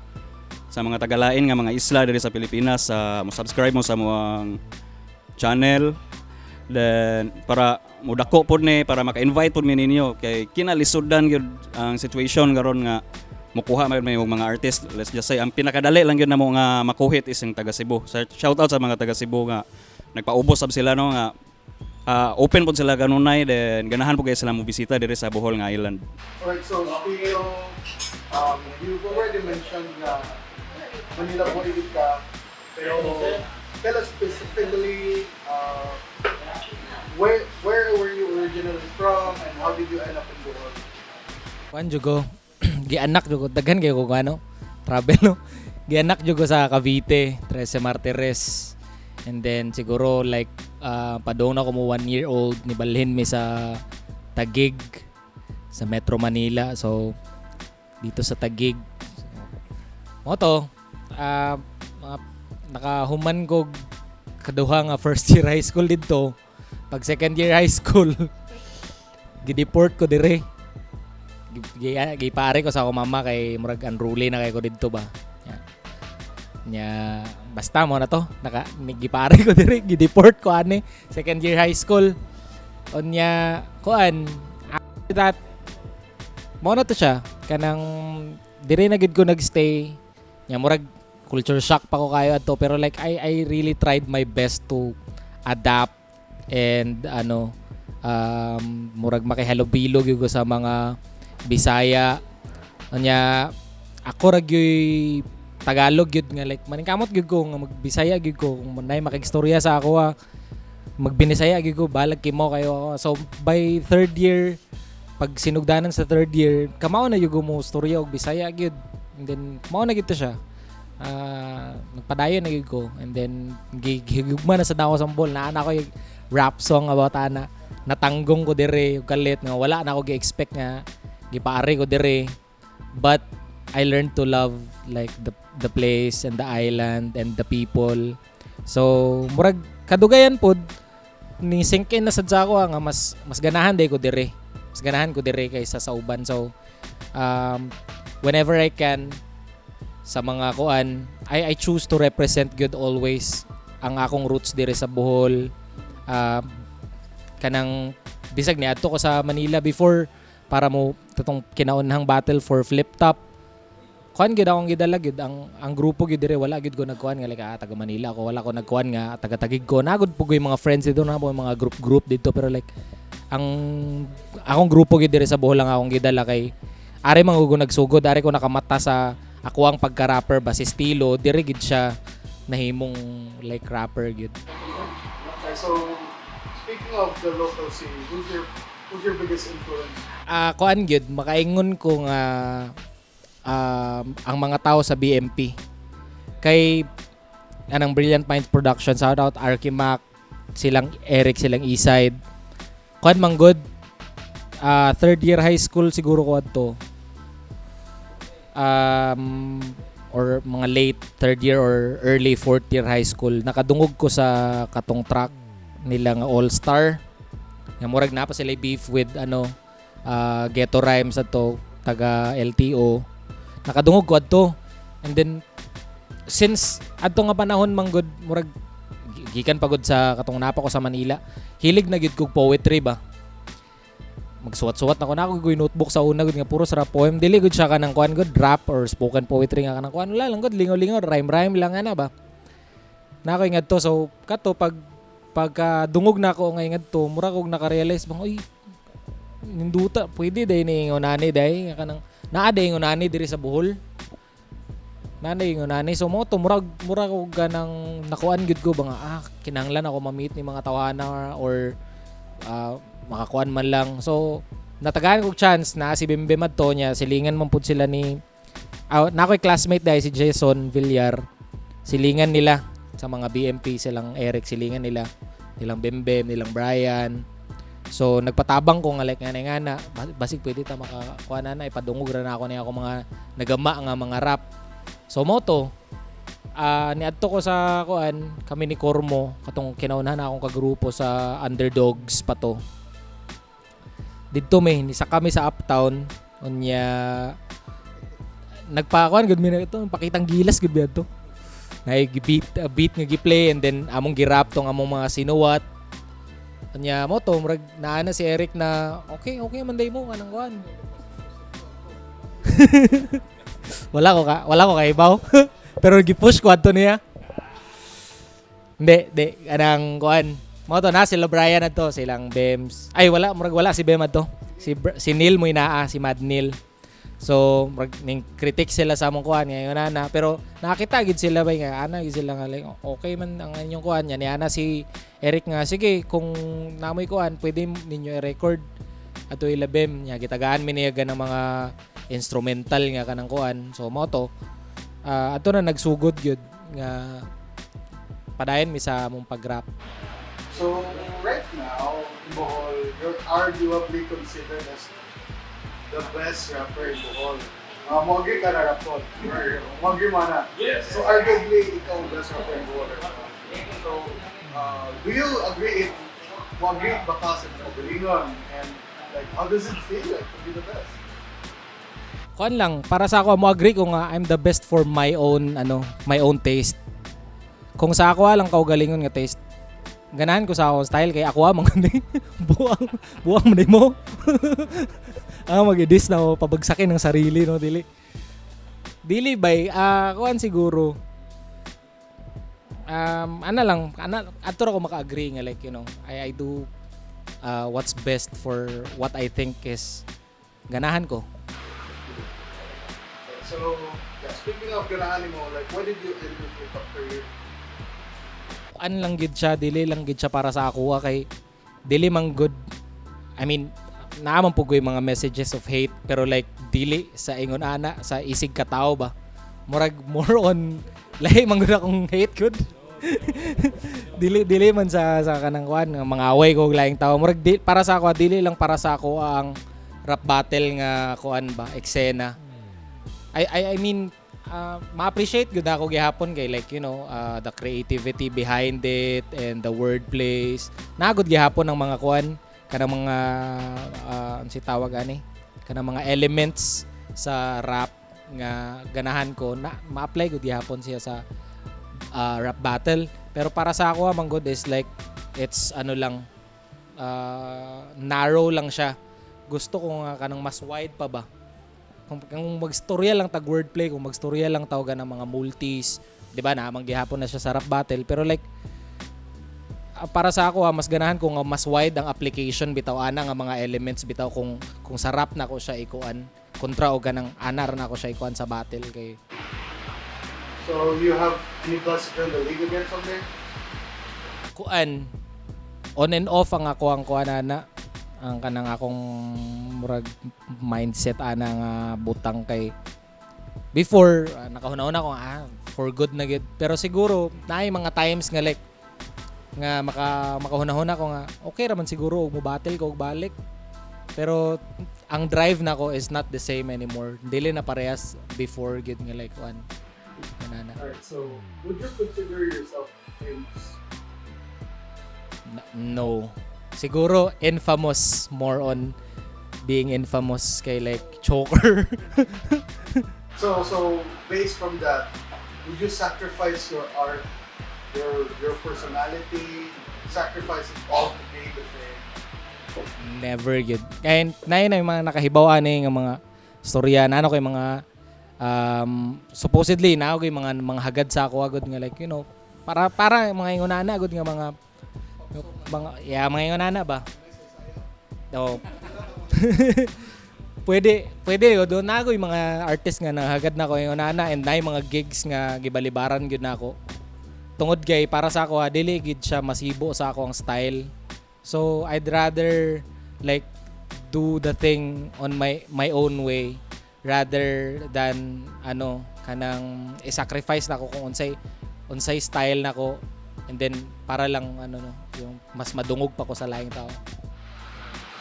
sa mga tagalain nga mga isla diri sa Pilipinas, mo subscribe mo sa among channel, then para mudako pod ni para maka-invite pod mi ninyo kay kinalisudan gyud ang situation karon nga mukuha man may mga artist. Let's just say ang pinakadali lang gyud namo nga makuhit is ang taga Cebu. So, shout out sa mga taga Cebu nga nagpaubos sab sila, no, nga open pod sila kanunay, then ganahan po kay sila mo bisita diri sa Bohol nga island. Alright, so Stilo, you've already mentioned na Manila boy din ka, pero tell us specifically where were you originally from and how did you end up in Bohol? Kuan jud ko, gianak jud ko, daghan kayo ko ano, travel, no. Gianak jud ko sa Cavite, Trece Martires. And then siguro like padung na ko mo 1 year old, nibalhin mi sa Taguig, sa Metro Manila. So dito sa Taguig. So, mao to, mga nakahuman ko kaduha nga first year high school didto. Pag second year high school, gideport ko dire. Gipare ko sa ako mama kay murag unruly na kay ko didto ba. Nya. Nya basta mao na to, naka gipare ko dire, gideport ko ani second year high school. Unya kuan, after that mao na to siya, kanang dire na gid ko nagstay. Nya murag culture shock pa ko kayo adto, pero like I really tried my best to adapt and ano, murag makihalubilo gyud ko sa mga Bisaya. Unya ako ra gyuy Tagalog gyud nga like maningkamot gyud ko nga magbisaya gyud ko. Kung naay makigstorya sa ako, magbinisaya gyud ko, balag kimo kayo ako. So by third year, pag sinugdanan sa third year, kamao na gyud ko mo storya og Bisaya gyud. And then mao na gyud to siya. Nagpadayon na gyud ko and then gihigugma na sa ako sa Bohol. Naa na ko yung rap song about ana, natanggong ko dire ug kalit nga wala na ako gi-expect nga gipaari ko dire, but I learned to love like the place and the island and the people. So murag kadugayan pod ni sink in na sad sa ako nga mas mas ganahan day ko dire, mas ganahan ko dire kaysa sa uban. So whenever I can sa mga kuan, I choose to represent good always ang akong roots dire sa Bohol. Kanang bisag niadto ko sa Manila before para mo tatong kinaunhang battle for flip top, kuan gid akong gidala gid ang grupo gid dire. Wala gid ko nagkuan nga like taga Manila ako. Wala ko nagkuan nga taga Taguig ko. Nagud po ko yung mga friends dito na po, mga group group dito, pero like ang akong grupo gid dire sa Bohol lang akong gidala kay ari man ko nagsugod, ari ko nakamata sa ako ang pagka-rapper ba. Si Stilo dire gid siya nahimong like rapper gid. Okay, so speaking of the local scene, who's your biggest influence? Kuan gyud, makaingon ko nga ang mga tao sa BMP kay anang Brilliant Minds Production, shout out Archimac, silang Eric, silang Eastside. Kuan man good, third year high school siguro ko adto or mga late third year or early fourth year high school, nakadungog ko sa katong track nila nga All Star nga murag naa pa sila beef with ano, Ghetto Rhymes ato, taga LTO. Nakadungog ko adto and then since adto nga panahon man gud, murag gikan pa gud sa katong napa ko sa Manila, hilig na gyud kog poetry ba. Magsuwat-suwat na ko na ako ko'y notebook sa una gud nga puro sa poem. Dili gud siya kanang kuan gud, rap or spoken poetry nga kanang kuan. Wala lang gud, lingaw-lingaw, rhyme-rhyme lang ana ba na ako ngadto. So kato pag pagka dungog na ako ngay ngadto, mura kog naka-realize bang, "Oy, ninduta, pwede day ni ngunani day nga kanang naa day ngunani diri sa Bohol, nanay ngunani." So mo to, murag mura ko ganang nakuan gyud ko ba nga kinahanglan ako ma-meet ni mga tawhana or makakuan man lang. So natagaan kog chance na si Bembe madto niya, silingan man pud sila ni na ako'y classmate dahil si Jason Villar. Silingan nila sa mga BMP, silang Eric, silingan nila, nilang Bembem, nilang Brian. So nagpatabang ko nga like nga nga na basig pwede ta makakuha na na ipadungog ra na ako niya ako mga nagama nga mga rap. So mo to, niadto ko sa kuan, kami ni Cormo, katong kinaunhan na akong kagrupo sa Underdogs pa to. Didto may nisa kami sa Uptown. Unya nagpakuan gud mi na ito, pakitang gilas gud biya to na beat, beat nga gi-play and then among gi-rap tong among mga sinuwat. Unya mo to, murag naa na si Eric na okay okay man day mo kanang kuan. Wala ko kaibaw pero gi-push ko adto niya. Hindi, di anang kuan. Mo to na sila Brian adto, silang Bems. Ay wala, murag wala si Bem adto. Si Neil mo inaa, si Mad Neil. So murag ning critic sila sa among kuan ngayon na na pero nakita gid sila ba nga ana gid sila nga like okay man ang inyong kuan. Nya ni ana si Eric nga sige, kung namoy kuan pwede ninyo i-record. Ato ila Bem nya gitagaan mi niya ng mga instrumental nga kanang kuan. So mao to. Ato na nagsugod gyud nga padayon mi sa among pag-rap. So right now, in Bohol, you're arguably considered as the best rapper in Bohol. Mo agree ka na, Rapon? Mo agree mo na? Yes. So arguably, ikaw ang best rapper in Bohol right now. So, do you agree if mo agree ba ka sa kaugalingon? And like, how does it feel like to be the best? Kuan lang, para sa ako, mo agree ko nga I'm the best for my own ano, my own taste. Kung sa ako lang kaugalingon nga taste, ganahan ko sa akong style kay ako man gani. Buang buang man mo. Ah, mag-diss na ako, pabagsakin ng sarili, no, dili. Dili bay, kuan siguro. Ana lang, ana adto ra ko maka-agree nga like, I do what's best for what I think is ganahan ko. Okay, so, yeah, speaking of ganahan mo, like, why did you end your hip-hop career? An lang gid siya, dili lang gid siya para sa ako kay dili man good. I mean, naa man pud ko'y mga messages of hate pero like dili sa ingon ana sa isig katao ba. Murag more on lahi man gud akong hate gud. Dili dili man sa kanang kuan nga mga away ko og laing tao. Murag di, para sa ako dili lang para sa ako ang rap battle nga kuan ba, eksena. I mean, ma-appreciate gud ako gihapon kay like the creativity behind it and the wordplays. Nagod gihapon ang mga kuan kanang mga si tawag ani, kanang mga elements sa rap nga ganahan ko na ma-apply gud gihapon siya sa rap battle. Pero para sa ako man gud is like it's ano lang, narrow lang siya. Gusto ko nga kanang mas wide pa ba, kung magstorya lang tag wordplay, kung magstorya lang tawag ng mga multis, 'di ba? Naamang gihapon na siya sa rap battle, pero like para sa ako, mas ganahan ko nga mas wide ang application bitaw ana nga mga elements bitaw kung sa rap na ko siya ikuan kontra og ganang anar na ko siya ikuan sa battle kay So, you have any plans to join the league again someday? Kuan, on and off ang ako ang kuan ana, ang kanang akong murag mindset ana nga butang kay before, nakahuna-huna ko for good na gid, pero siguro naay mga times nga like nga makahuna-huna ko nga okay ra man siguro og mo battle ko og balik, pero ang drive nako is not the same anymore, dili na parehas before gid nga like kuan ana. Alright, so would you consider yourself famous? No. Siguro infamous, more on being infamous kay like choker. So based from that, would you sacrifice your art, your personality, sacrifice it all to gain the fame? Never gud. Kaya na yung mga nakahibaw ani nga mga storya na ano kay mga supposedly na ako mga hagad sa ako agad nga like para mga ingon ana agad nga mga yeah, mga ingon ana ba. Oh. Pwede pwede yo doon na ako yung mga artist nga nahagad na ko ingon ana and na yung mga gigs nga gibalibaran gyud na ako tungod kay para sa ako, dili gid siya masibo sa ako ang style. So I'd rather like do the thing on my own way rather than ano kanang i-sacrifice na ako kung unsay style nako and then para lang ano no yung mas madungog pa ko sa laing tao.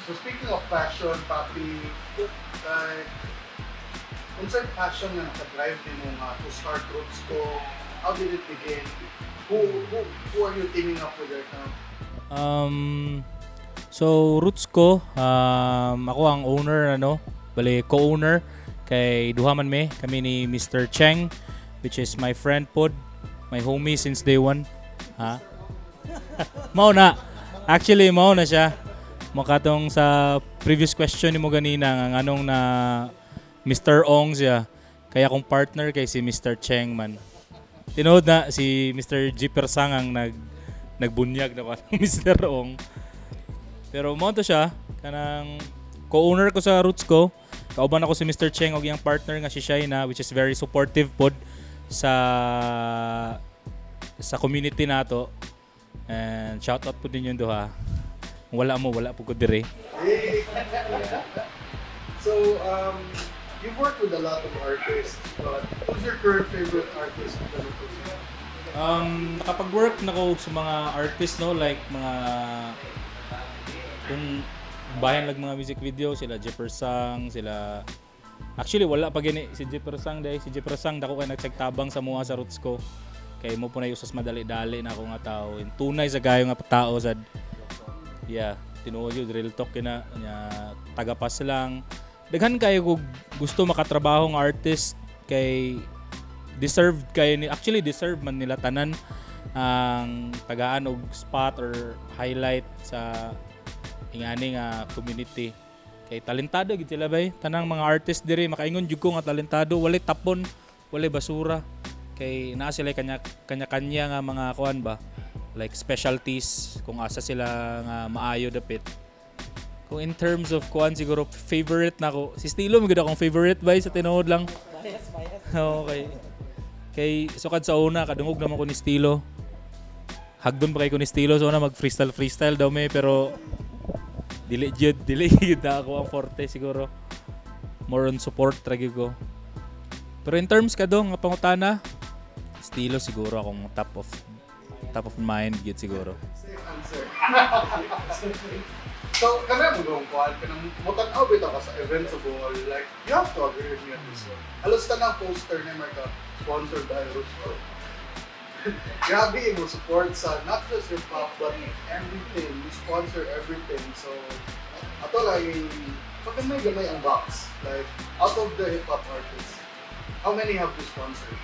So speaking of passion, Papi, like, unsay passion nga naka-drive nimo nga to start Roots ko? How did it begin? Who are you teaming up with right now? So Roots ko, ako ang owner ano, bali co-owner kay duha man mi, kami ni Mr. Cheng, which is my friend pod, my homie since day one. Ha? Mao na. Actually mao na siya. Makatong sa previous question nimo ganina nga anong na Mr. Ong siya. Kaya akong partner kay si Mr. Cheng man. Tinuod na si Mr. G Persang ang nagbunyag na ko Mr. Ong. Pero mo to siya kanang co-owner ko sa Roots ko. Kauban ako si Mr. Cheng og iyang partner nga si Shaina, which is very supportive pod sa community nato. And shout out po din yung duha. Kung wala mo, wala po ko dire. Hey. So, you've worked with a lot of artists, but who's your current favorite artist in the local scene? Nakapag-work na ko sa mga artist, no, like mga kung bayan lag mga music video sila Jefferson, sila. Actually, wala pa gani si Jefferson dahil si Jefferson dako kay nagtsagtabang sa mua sa roots ko. Kay mo po na usas madali-dali na ako nga tao. In tunay sa gayo nga tao sad. Yeah, tinuod yun, real talk kina nya tagapas lang. Daghan kayo kog gusto makatrabaho nga artist kay deserved kayo ni, actually deserve man nila tanan ang tagaan og spot or highlight sa ingani nga community kay talentado gid sila bay. Tanang mga artist diri, makaingon jud ko nga talentado, walay tapon, walay basura, kay naa sila kanya kanya kanya nga mga kuan ba, like specialties kung asa sila nga maayo dapit. Kung in terms of kuan, siguro favorite nako si Stilo. Mo gud akong favorite bay, sa tinuod lang. Okay, kay sukad sa una kadungog naman ko ni Stilo. Hagdon pa kay ko ni Stilo sa una, mag freestyle freestyle daw may, pero dili jud, dili jud na ako ang forte siguro. More on support ra gyud ko. Pero in terms ka nga pangutana, Stilo siguro akong top of mind gyud siguro. Safe answer. So, kami mo gawang kuhan, kanang mutan-aw bitaw ka sa events of all, like, you have to agree with me on this one. Halos tanang poster na may ka, sponsored by Roots Ko. Grabe mo support sa not just hip hop, but everything. You sponsor everything. So, ato lang, pag may gamay ang box, like, out of the hip hop artists, how many have you sponsored?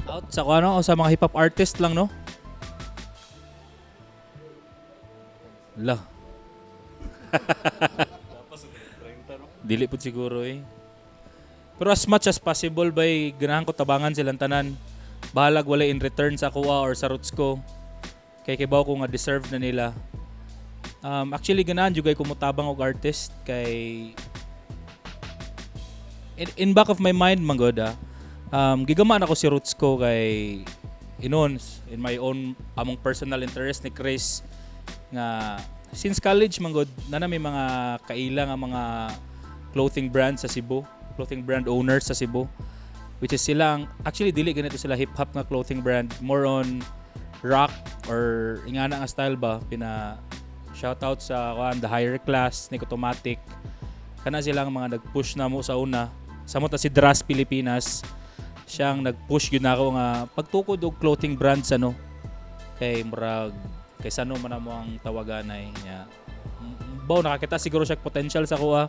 Out sa kuan, o sa mga hip hop artist lang, no? La. Dili pud siguro eh. Pero as much as possible bay, ganahan ko tabangan silang tanan. Bahalag wala in return sa kuha or sa roots ko. Kay kibaw ko nga deserve na nila. Actually ganahan jud kay kumutabang og artist kay in back of my mind man gud ah, gigama na ko si roots ko kay inon in my own among personal interest ni Chris nga since college man gud na may mga kaila nga mga clothing brand sa Cebu, clothing brand owners sa Cebu, which is sila ang, actually dili ganito sila hip hop nga clothing brand, more on rock or ingana nga style ba. Pina shout out sa kuan, the higher class ni Automatic. Kana silang mga nag-push na mo sa una. Samot na si Dras Pilipinas, siyang nag-push yun ako nga pagtukod og clothing brands ano, kay murag kay sano man mo ang tawagan ay nya. Baw nakakita siguro siya potential sa kuha.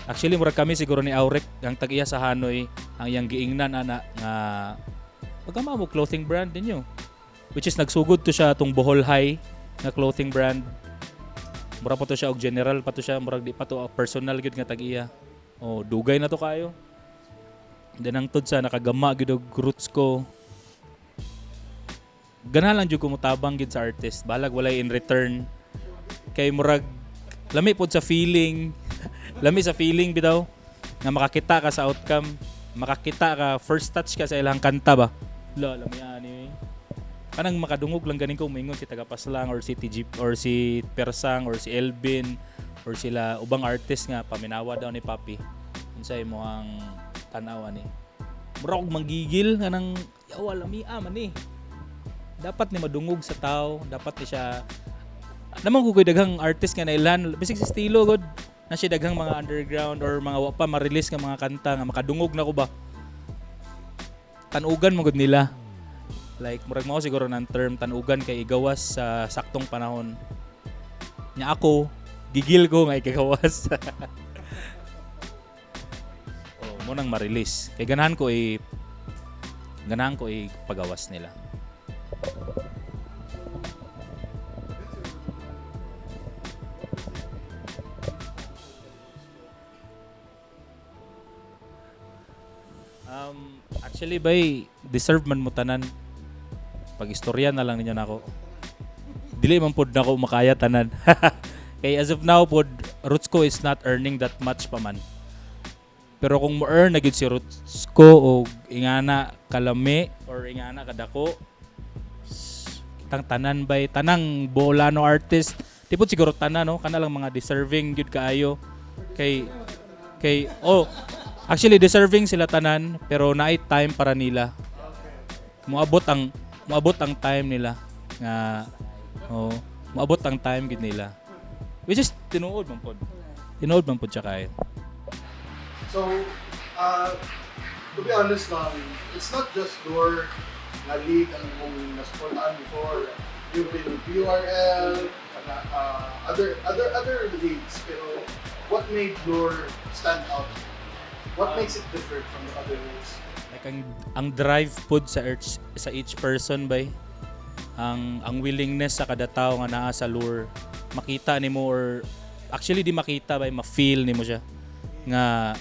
Actually murag kami siguro ni Auric ang tag-iya sa Hanoi ang iyang giingnan ana nga pagkama mo clothing brand ninyo, which is nagsugod to siya tong Bohol High nga clothing brand. Mura pa to siya og general pa to siya, murag di pa to personal gyud nga tag-iya. Oh, dugay na to kayo. Then hangtod sa nakagama gyud og roots ko, ganahan lang jud ko mutabang gyud sa artist balag walay in return, kay murag lami pod sa feeling, lami sa feeling bitaw nga makakita ka sa outcome, makakita ka, first touch ka sa ilang kanta ba. La, lami ani eh. Kanang makadungog lang ganin ko moingon si Tagapaslang or si TG or si Persang or si Elvin or sila ubang artist nga paminawa daw ni Papi, unsay mo ang tan-aw ani, mura og manggigil kanang yawa, lami man ni. Dapat ni madungog sa tao, dapat ni siya naman ko daghang artist nga nailhan bisig si Stilo god na siya daghang mga underground or mga wa pa ma-release nga mga kanta nga makadungog na ko ba, tanugan mo gud nila. Like murag mao siguro ng term tanugan, kay igawas sa saktong panahon. Nya ako gigil ko nga ikagawas oh mo nang ma-release kay ganahan ko i pagawas nila. Actually, bay, deserve man mo tanan. Pag-istorya na lang ninyo nako. Dili man pod nako makaya tanan. Kay as of now pod, Roots ko is not earning that much pa man. Pero kung mo-earn na gyud si Roots ko og ingana kalami or ingana kadako, Tang tanan bay tanang Boholano artist. Di pod siguro tanan, no, kana lang mga deserving gyud kaayo kay oh, actually deserving sila tanan, pero naay time para nila. Moabot ang time nila nga, oh, moabot ang time gid nila, which is tinuod man pod, tinuod man pod siya kaayo. So, to be honest lang, it's not just your na league ang imong nasuportahan before. You've been in PURL, other leagues, pero what made Lure stand out? What makes it different from the other leagues? Like ang drive pod sa each person bay, ang willingness sa kada tao nga naa sa Lure, makita nimo, or actually di makita bay, ma-feel nimo siya nga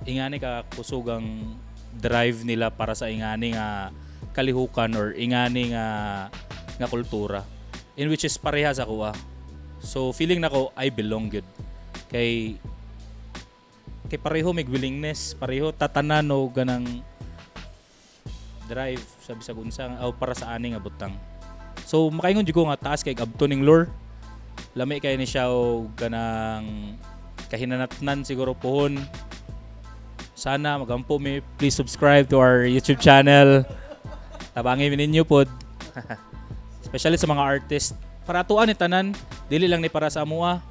ingani ka kusog ang drive nila para sa ingani nga kalihukan or ingani nga kultura, in which is pareha sa kuha. So feeling nako I belong gud kay pareho may willingness, pareho tatanan o ganang drive sa bisag unsa o para sa ani nga butang. So makaingon jud ko nga taas kay abto ning Lure. Lami kay ni siya og ganang kahinanatnan siguro pohon. Sana magampo mi. Please subscribe to our YouTube channel. Tabangi mi ninyo pod, especially sa mga artist, para atuan ni tanan, dili lang ni para sa amoa,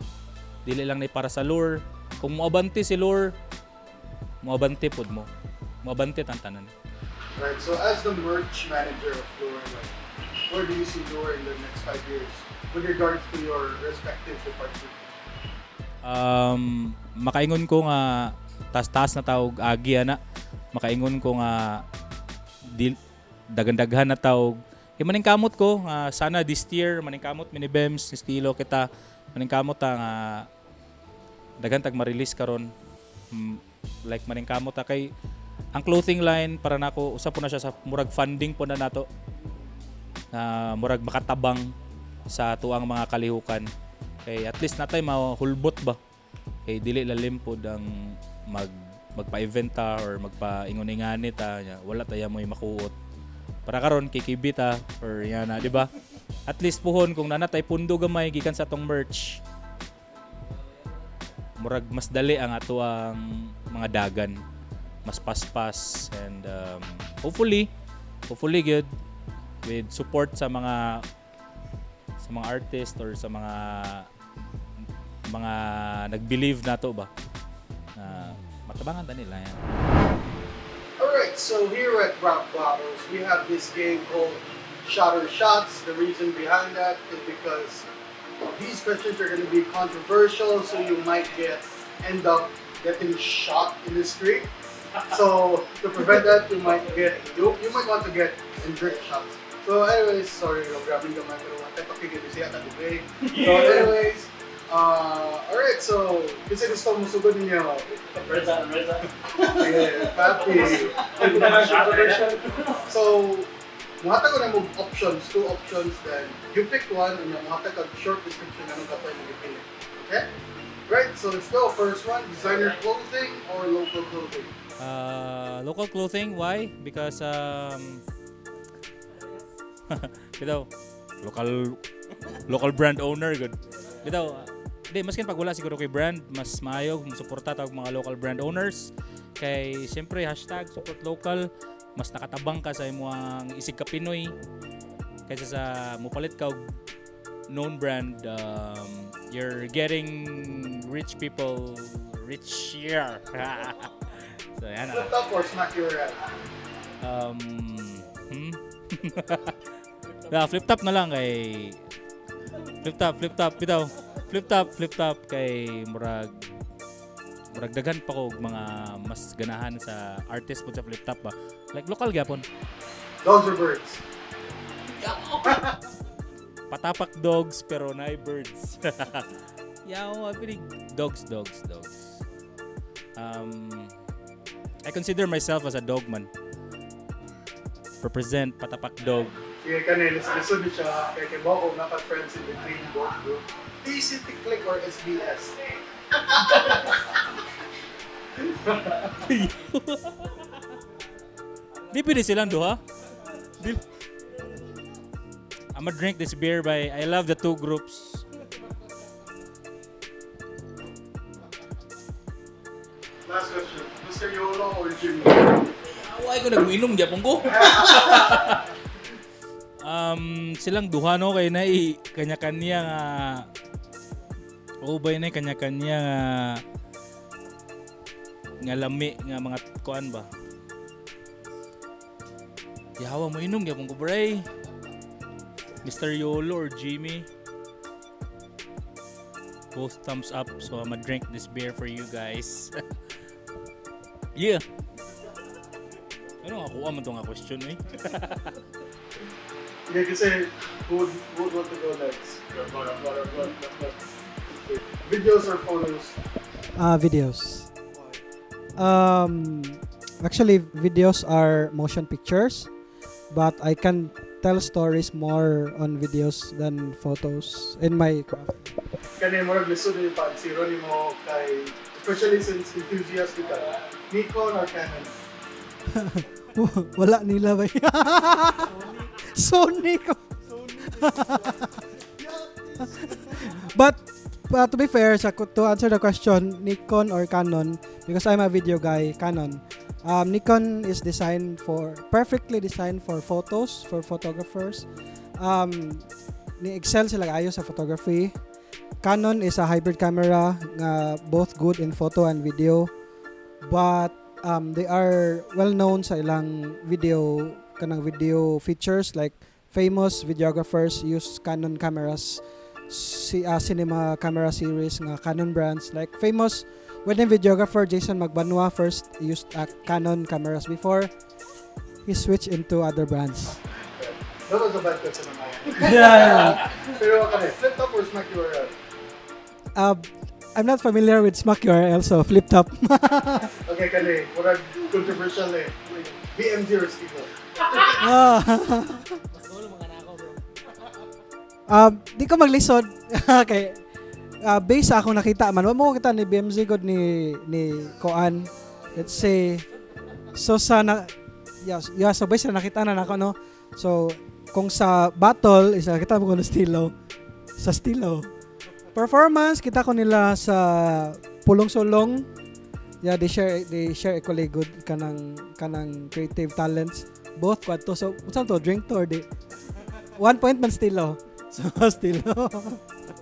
dili lang ni para sa Lure. Kung moabante si Lure, moabante pod mo, moabante tang tanan. Right, so as the merch manager of Lure, like, where do you see Lure in the next 5 years with regards to your respective department? Makaingon ko nga taas-taas na tawag agi ana. Makaingon ko nga dil, daghan-daghan na tawag kay maningkamot ko nga sana this year maningkamot mi ni Bems, ni Stilo, kita maningkamot ta nga daghan tag ma-release karon. Like maningkamot ta kay ang clothing line para nako usa po na siya sa murag funding po na nato na murag makatabang sa tuang mga kalihukan, kay at least natay mahulbot ba, kay dili lalim pod ang magpa-event ta or magpa-ingon-ingani ta nya, wala taya mo'y makuot para karon kikibi ta or yan na, di ba? At least puhon kung nanatay pundo gamay gikan sa atong merch, murag mas dali ang ato ang mga dagan, mas paspas, and hopefully good with support sa mga artist or sa mga nag-believe nato ba na matabangan ta nila yan. Alright, so here at Rap Bottles, we have this game called Shot or Shots. The reason behind that is because these questions are going to be controversial, so you might get end up getting shot in the street. So to prevent that, you might want to get and drink shots. So anyways, sorry, I'm grabbing the mic, pero want to siya break. So anyways, alright, so kasi gusto mo sugod ninyo. Reza, Reza. Sige, Papi. So, muhatag ko na mo options, two options, then you pick one and then muhatag ka short description anong katoy mo gipili. Okay? Right, so let's go. First one, designer clothing or local clothing? Local clothing, why? Because bitaw, local brand owner good. Bitaw, di maskin pag wala siguro kay brand, mas maayo kung suporta tawag mga local brand owners. Kay siyempre #SupportLocal, mas nakatabang ka sa imong isig ka Pinoy kaysa sa mupalit ka og known brand. You're getting rich people richer. So yan Flip top or smack your head? Yeah, flip top na lang kay flip top, flip top, bitaw. Flip top, flip top kay murag daghan pa ko og mga mas ganahan sa artist po sa flip top ba. Like local gyapon. Dogs or birds? Patapak dogs pero naay birds. Yeah, I believe dogs, dogs, dogs. I consider myself as a dog man. Represent Patapak Dog. Sige, kanil, lisod ni siya. Kay mo ko naka friends in between both group. TCT Click or SBS? Di pwede silang duha. Di. I'ma drink this beer by I love the two groups. Last question. Mr. Yolo or Jimmy? Away ko nag-uinom gyapon ko. Silang duha no kay na kanya-kanya nga ubay na kanya-kanya nga nga lami nga mga kuan ba. Yawa mo inom gyapon ko, bray. Mr. Yolo or Jimmy. Both thumbs up, so I'ma drink this beer for you guys. Yeah. Ano nga kuha mo to nga question eh? Yeah, kasi who would want to go next? Go. Videos or photos? Videos. Actually, videos are motion pictures, but I can tell stories more on videos than photos in my craft. Kani murag lisod ni pag zero ni mo kay, especially since enthusiast ka. Nikon or Canon? Wala nila ba? Sony ko. But to be fair, to answer the question, Nikon or Canon, because I'm a video guy, Canon. Nikon is designed for perfectly designed for photos, for photographers. Ni excel sila ayo sa photography. Canon is a hybrid camera nga both good in photo and video. But they are well known sa ilang video, kanang video features, like famous videographers use Canon cameras, si cinema camera series nga Canon brands, like famous wedding videographer Jason Magbanua first used Canon cameras before he switched into other brands. That was a bad question on my end. Yeah. Pero kani, flip top or smack URL? I'm not familiar with Smack URL, so flip top. Okay, kani, murag controversial eh. BMG or Stilo? Ah. Mas mga nako, bro. Di ko maglisod kay based sa akong nakita man, wa mo kita ni BMZ god ni Koan. Let's say so sa na yeah, so based sa nakita na nako no. So kung sa battle is nakita mo ko na Stilo, sa Stilo. Performance kita ko nila sa Pulong Sulong. Yeah, they share equally good kanang creative talents. Both kwadto. So unsa to, drink to or di? 1 point man Stilo. So Stilo.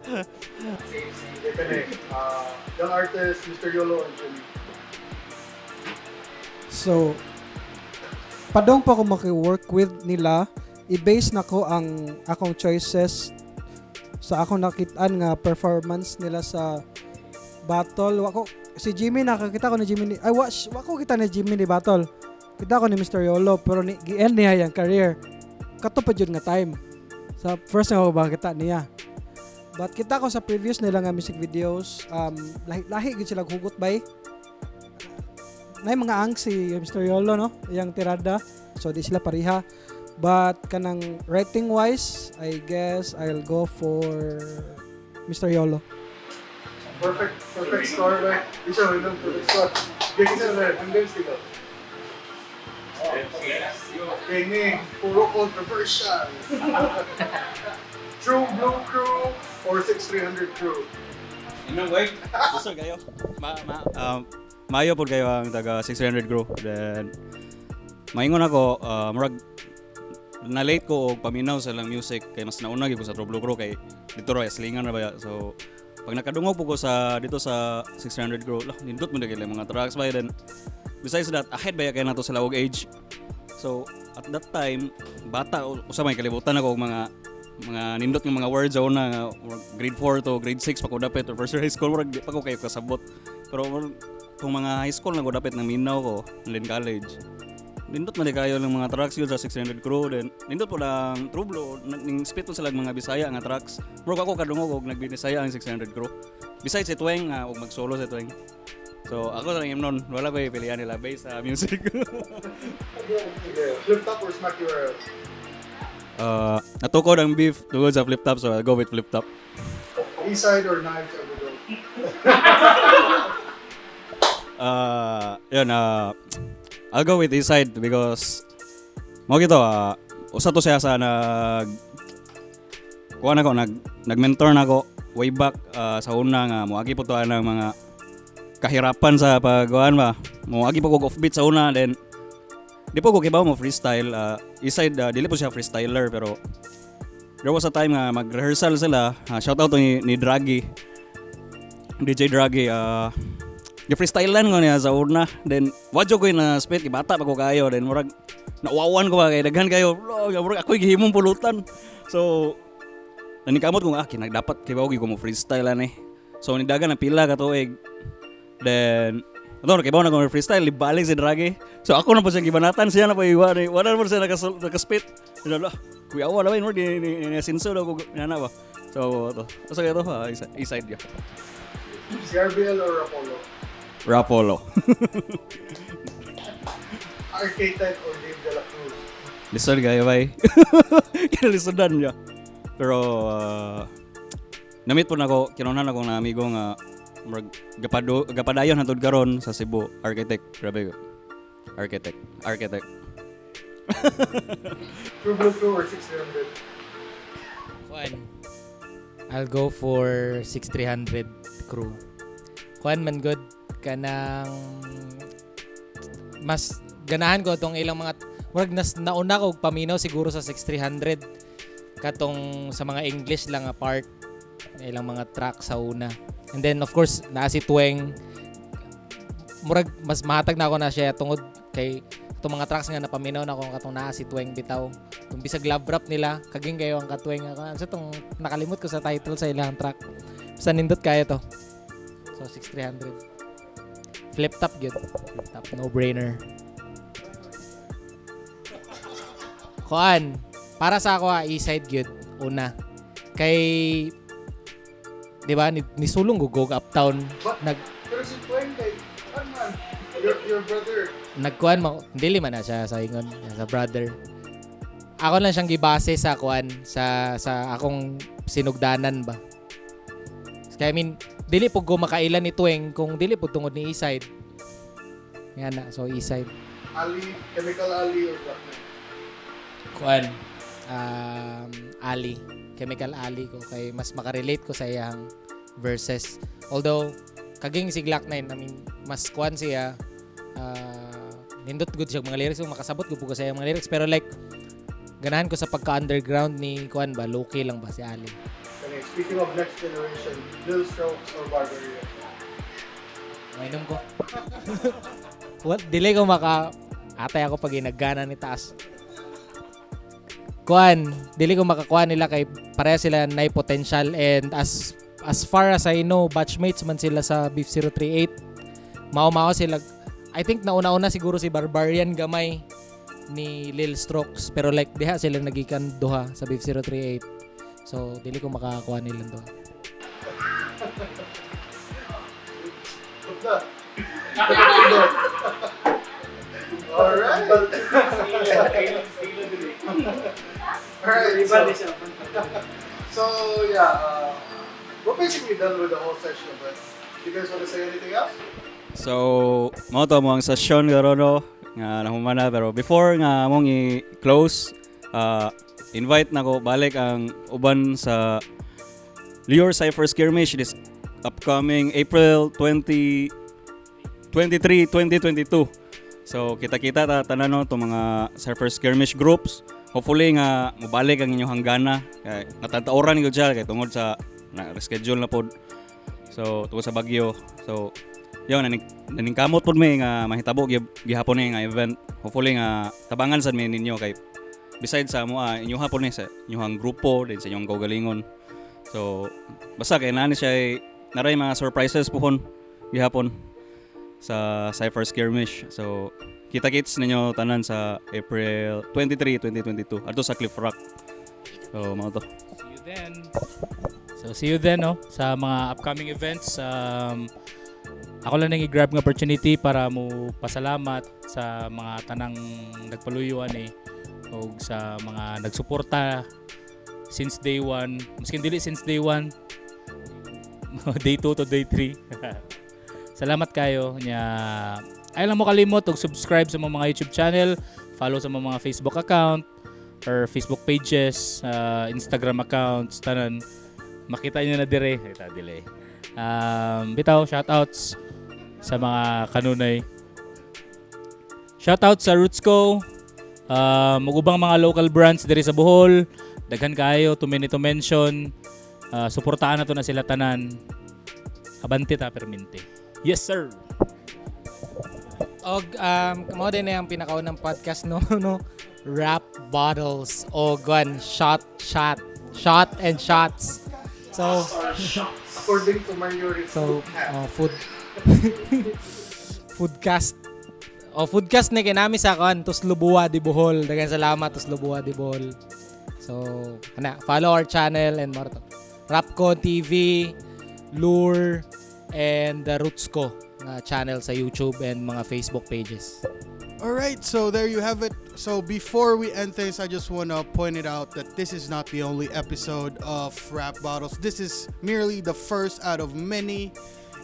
Okay, kani, young artist, Mr. Yolo or Jimmy? So, padong pa ko maki-work with nila, i-base na ko ang akong choices sa akong nakitaan nga performance nila sa battle. Wako si Jimmy, nakakita ko ni Jimmy ni, ay wa ko kita ni Jimmy ni battle. Kita ko ni Mr. Yolo pero ni gi-end niya yung career. Kato pa jud nga time. Sa first nga ko ba kita niya. But kita ko sa previous nila nga music videos, lahi lahi gyud sila hugot bay na mga ang si Mr. Yolo no, iyang tirada, so di sila pareha, but kanang writing wise, I guess I'll go for Mr. Yolo. Perfect, perfect score ba? Di siya minum, perfect score. Okay, kasi na, yung Stilo. Okay, ni, puro controversial. True Blue Crew or 6300 Crew? Inom wait. Gusto kayo. Ma ma maayo pod kayo ang taga 600 Crew. Then maingon ako, murag na late ko og paminaw sa ilang music kay mas nauna gyud ko sa True Blue Crew kay dito ra slingan ra ba ya. So pag nakadungog po ko sa dito sa 600 Crew, lah nindot mo na kay mga tracks ba. Then besides that, ahead ba ya kay nato sa og age. So at that time bata usa may kalibutan ako og mga nindot nga mga words sa una nga murag grade 4 to grade 6 pa ko dapit or first year high school, murag di pa ko kayo kasabot, pero murag kung mga high school na ko dapit nang minaw ko and then college, nindot man di kayo ng mga tracks yun sa 600 Crew. Then nindot po lang True Blue ning spit po sila mga Bisaya nga tracks. Murag ako kadungog og nagbinisaya ang 600 Crew besides si Tweng nga og mag-solo si Tweng. So ako lang imnon, wala ko pilihan nila based sa music. Okay, flip top or smack URL? Natukod ang beef tungod sa flip top, so I'll go with flip top. Eastside or Knives Evergo? Yun, I'll go with Eastside because mo gito, usa to siya sa nag Kuha na ko, nag-mentor na ko way back sa una nga moagi po to ang mga kahirapan sa pagkuhan ba. Moagi po ko offbeat sa una, then di po ko kibaw mo freestyle. Eastside, dili po siya freestyler, pero there was a time nga mag-rehearsal sila. Shout out to ni Draghi. DJ Draghi, gi-freestylean ko niya sa una. Then wadyo ko na spit, bata pa ko kayo. Then murag nauwawan ko ba kay daghan kayo. Lo, murag ako'y gihimong pulutan. So naningkamot ko nga, ah, kinag dapat kibaw ko mo freestyle ani. So nidagan ang pila ka tuig. Then ano, kibaw na ko mo freestyle, libalik si Draghi. So ako na po siyang gibanatan, siya na po iwa ni. Wala na po siya nakaspit. Wala, kuya wala ba ni sinso daw ko nana ba. So to. Asa kaya to? Ah, Eastside ya. CRBL or Apollo? Rapolo. RK10 or Dave De La Cruz? Lisod kayo bay. Kinalisudan niya. Pero namit po nako kinunan ako na amigo nga murag gapadayon hantod karon sa Cebu, architect. Grabe ko. Architect. Architect. True Blue Crew or 6300? Kuan. I'll go for 6300 Crew. Kuan man good kanang mas ganahan ko tong ilang mga murag nas nauna ko og paminaw siguro sa 6300 katong sa mga English lang nga part ilang mga track sa una. And then of course naa si Tueng, murag mas mahatag na ako na siya tungod kay itong mga tracks nga napaminaw na ako katong naa si Tueng bitaw. Itong bisag love rap nila, kaging kayo ang katueng ako. Ano itong nakalimot ko sa title sa ilang track. Basta nindot kayo to. So 6300. Flip top gyud. Flip top, no brainer. Kuan, para sa ako ah, Eastside gyud una. Kay 'di ba ni sulong go go uptown But, nag pero si Twain kay, ano man, your brother. Nagkuan mo dili man na siya sa ingon sa brother. Ako lang siyang gibase sa kuan sa akong sinugdanan ba. Kaya I mean, dili po ko makailan ni Tueng kung dili po tungod ni Eastside nga na. So Eastside. Ali, Chemical Ali or Black Knight? Kuan, Ali, Chemical Ali ko kay mas makarelate ko sa iyang verses, although kaging si Glock 9, I mean, mas kuan siya, nindot good siya mga lyrics, kung makasabot ko po ko sa iyang mga lyrics, pero like ganahan ko sa pagka-underground ni kuan ba, low-key lang ba si Ali. Okay, speaking of next generation, Lil Strokes or Barbaria? Mainom ko. What? Dili ko maka atay ako pag ginaggana ni taas. Kuan, dili ko makakuha nila kay pareha sila na potential and as far as I know, batchmates man sila sa Beef 038. Mao-mao sila. I think nauna-una siguro si Barbarian gamay ni Lil Strokes, pero like diha sila nagikan duha sa Beef 038. So dili ko makakuha nilang duha. What the? Alright. Alright. So yeah, we're basically done with the whole session, but you guys want to say anything else? So, mao to mo ang session karon no nga nahuman na, pero before nga among i-close, invite na ko balik ang uban sa Lior Cypher Skirmish this upcoming April 20 23, 2022. So kita-kita ta tanan no to mga Cypher Skirmish groups. Hopefully nga mobalik ang inyong hanggana. Kay natatauran gyud siya kay tungod sa na reschedule na pod. So tungod sa bagyo. So yun, naningkamot pod mi nga mahitabo gihapon ni nga event. Hopefully nga tabangan sad mi ninyo kay besides sa amo inyo hapon ni sa inyong grupo din sa inyong kaugalingon. So basta kay nani siya ay naray mga surprises pohon gihapon sa Cypher Skirmish. So kita-kits ninyo tanan sa April 23, 2022 adto sa Cliff Rock. So mao to. See you then. So see you then no sa mga upcoming events. Ako lang nang i-grab nga opportunity para mo pasalamat sa mga tanang nagpaluyo ani og sa mga nagsuporta since day one. Maskin dili since day one, day 2 to day 3. Salamat kayo nya. Ay lang mo kalimot og subscribe sa mga YouTube channel, follow sa mga Facebook account. or Facebook pages, Instagram accounts, tanan. Makita niyo na dire. Kita dili. Bitaw, shoutouts sa mga kanunay. Shoutout sa Rootsco, ug ubang mga local brands diri sa Bohol. Daghan kaayo, too many to mention. Suportahan nato na sila tanan. Abante ta permente. Yes, sir. Og mao din na ang pinakaunang podcast, no, Rap Bottles o gun shot shot shot and shots. So According to Mario so oh, foodcast. Oh, foodcast ni kay nami sa kon Tuslubua di Bohol. Daghang salamat, Tuslubua di Bohol. So, ana, follow our channel and more to. Rapcon TV, Lure and the Rootsco nga channel sa YouTube and mga Facebook pages. All right, so there you have it. So before we end things, I just want to point it out that this is not the only episode of Rap Bottles. This is merely the first out of many.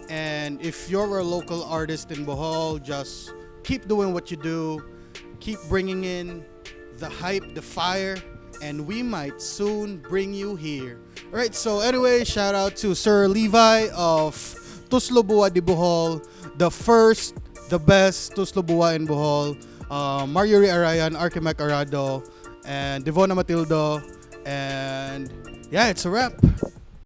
And if you're a local artist in Bohol, just keep doing what you do. Keep bringing in the hype, the fire, and we might soon bring you here. All right, so anyway, shout out to Sir Levi of Tuslobua de Bohol, the first, the best Tuslobua in Bohol, Marjorie Arayan, Archimac Arado, and Devona Matildo. And yeah, it's a wrap.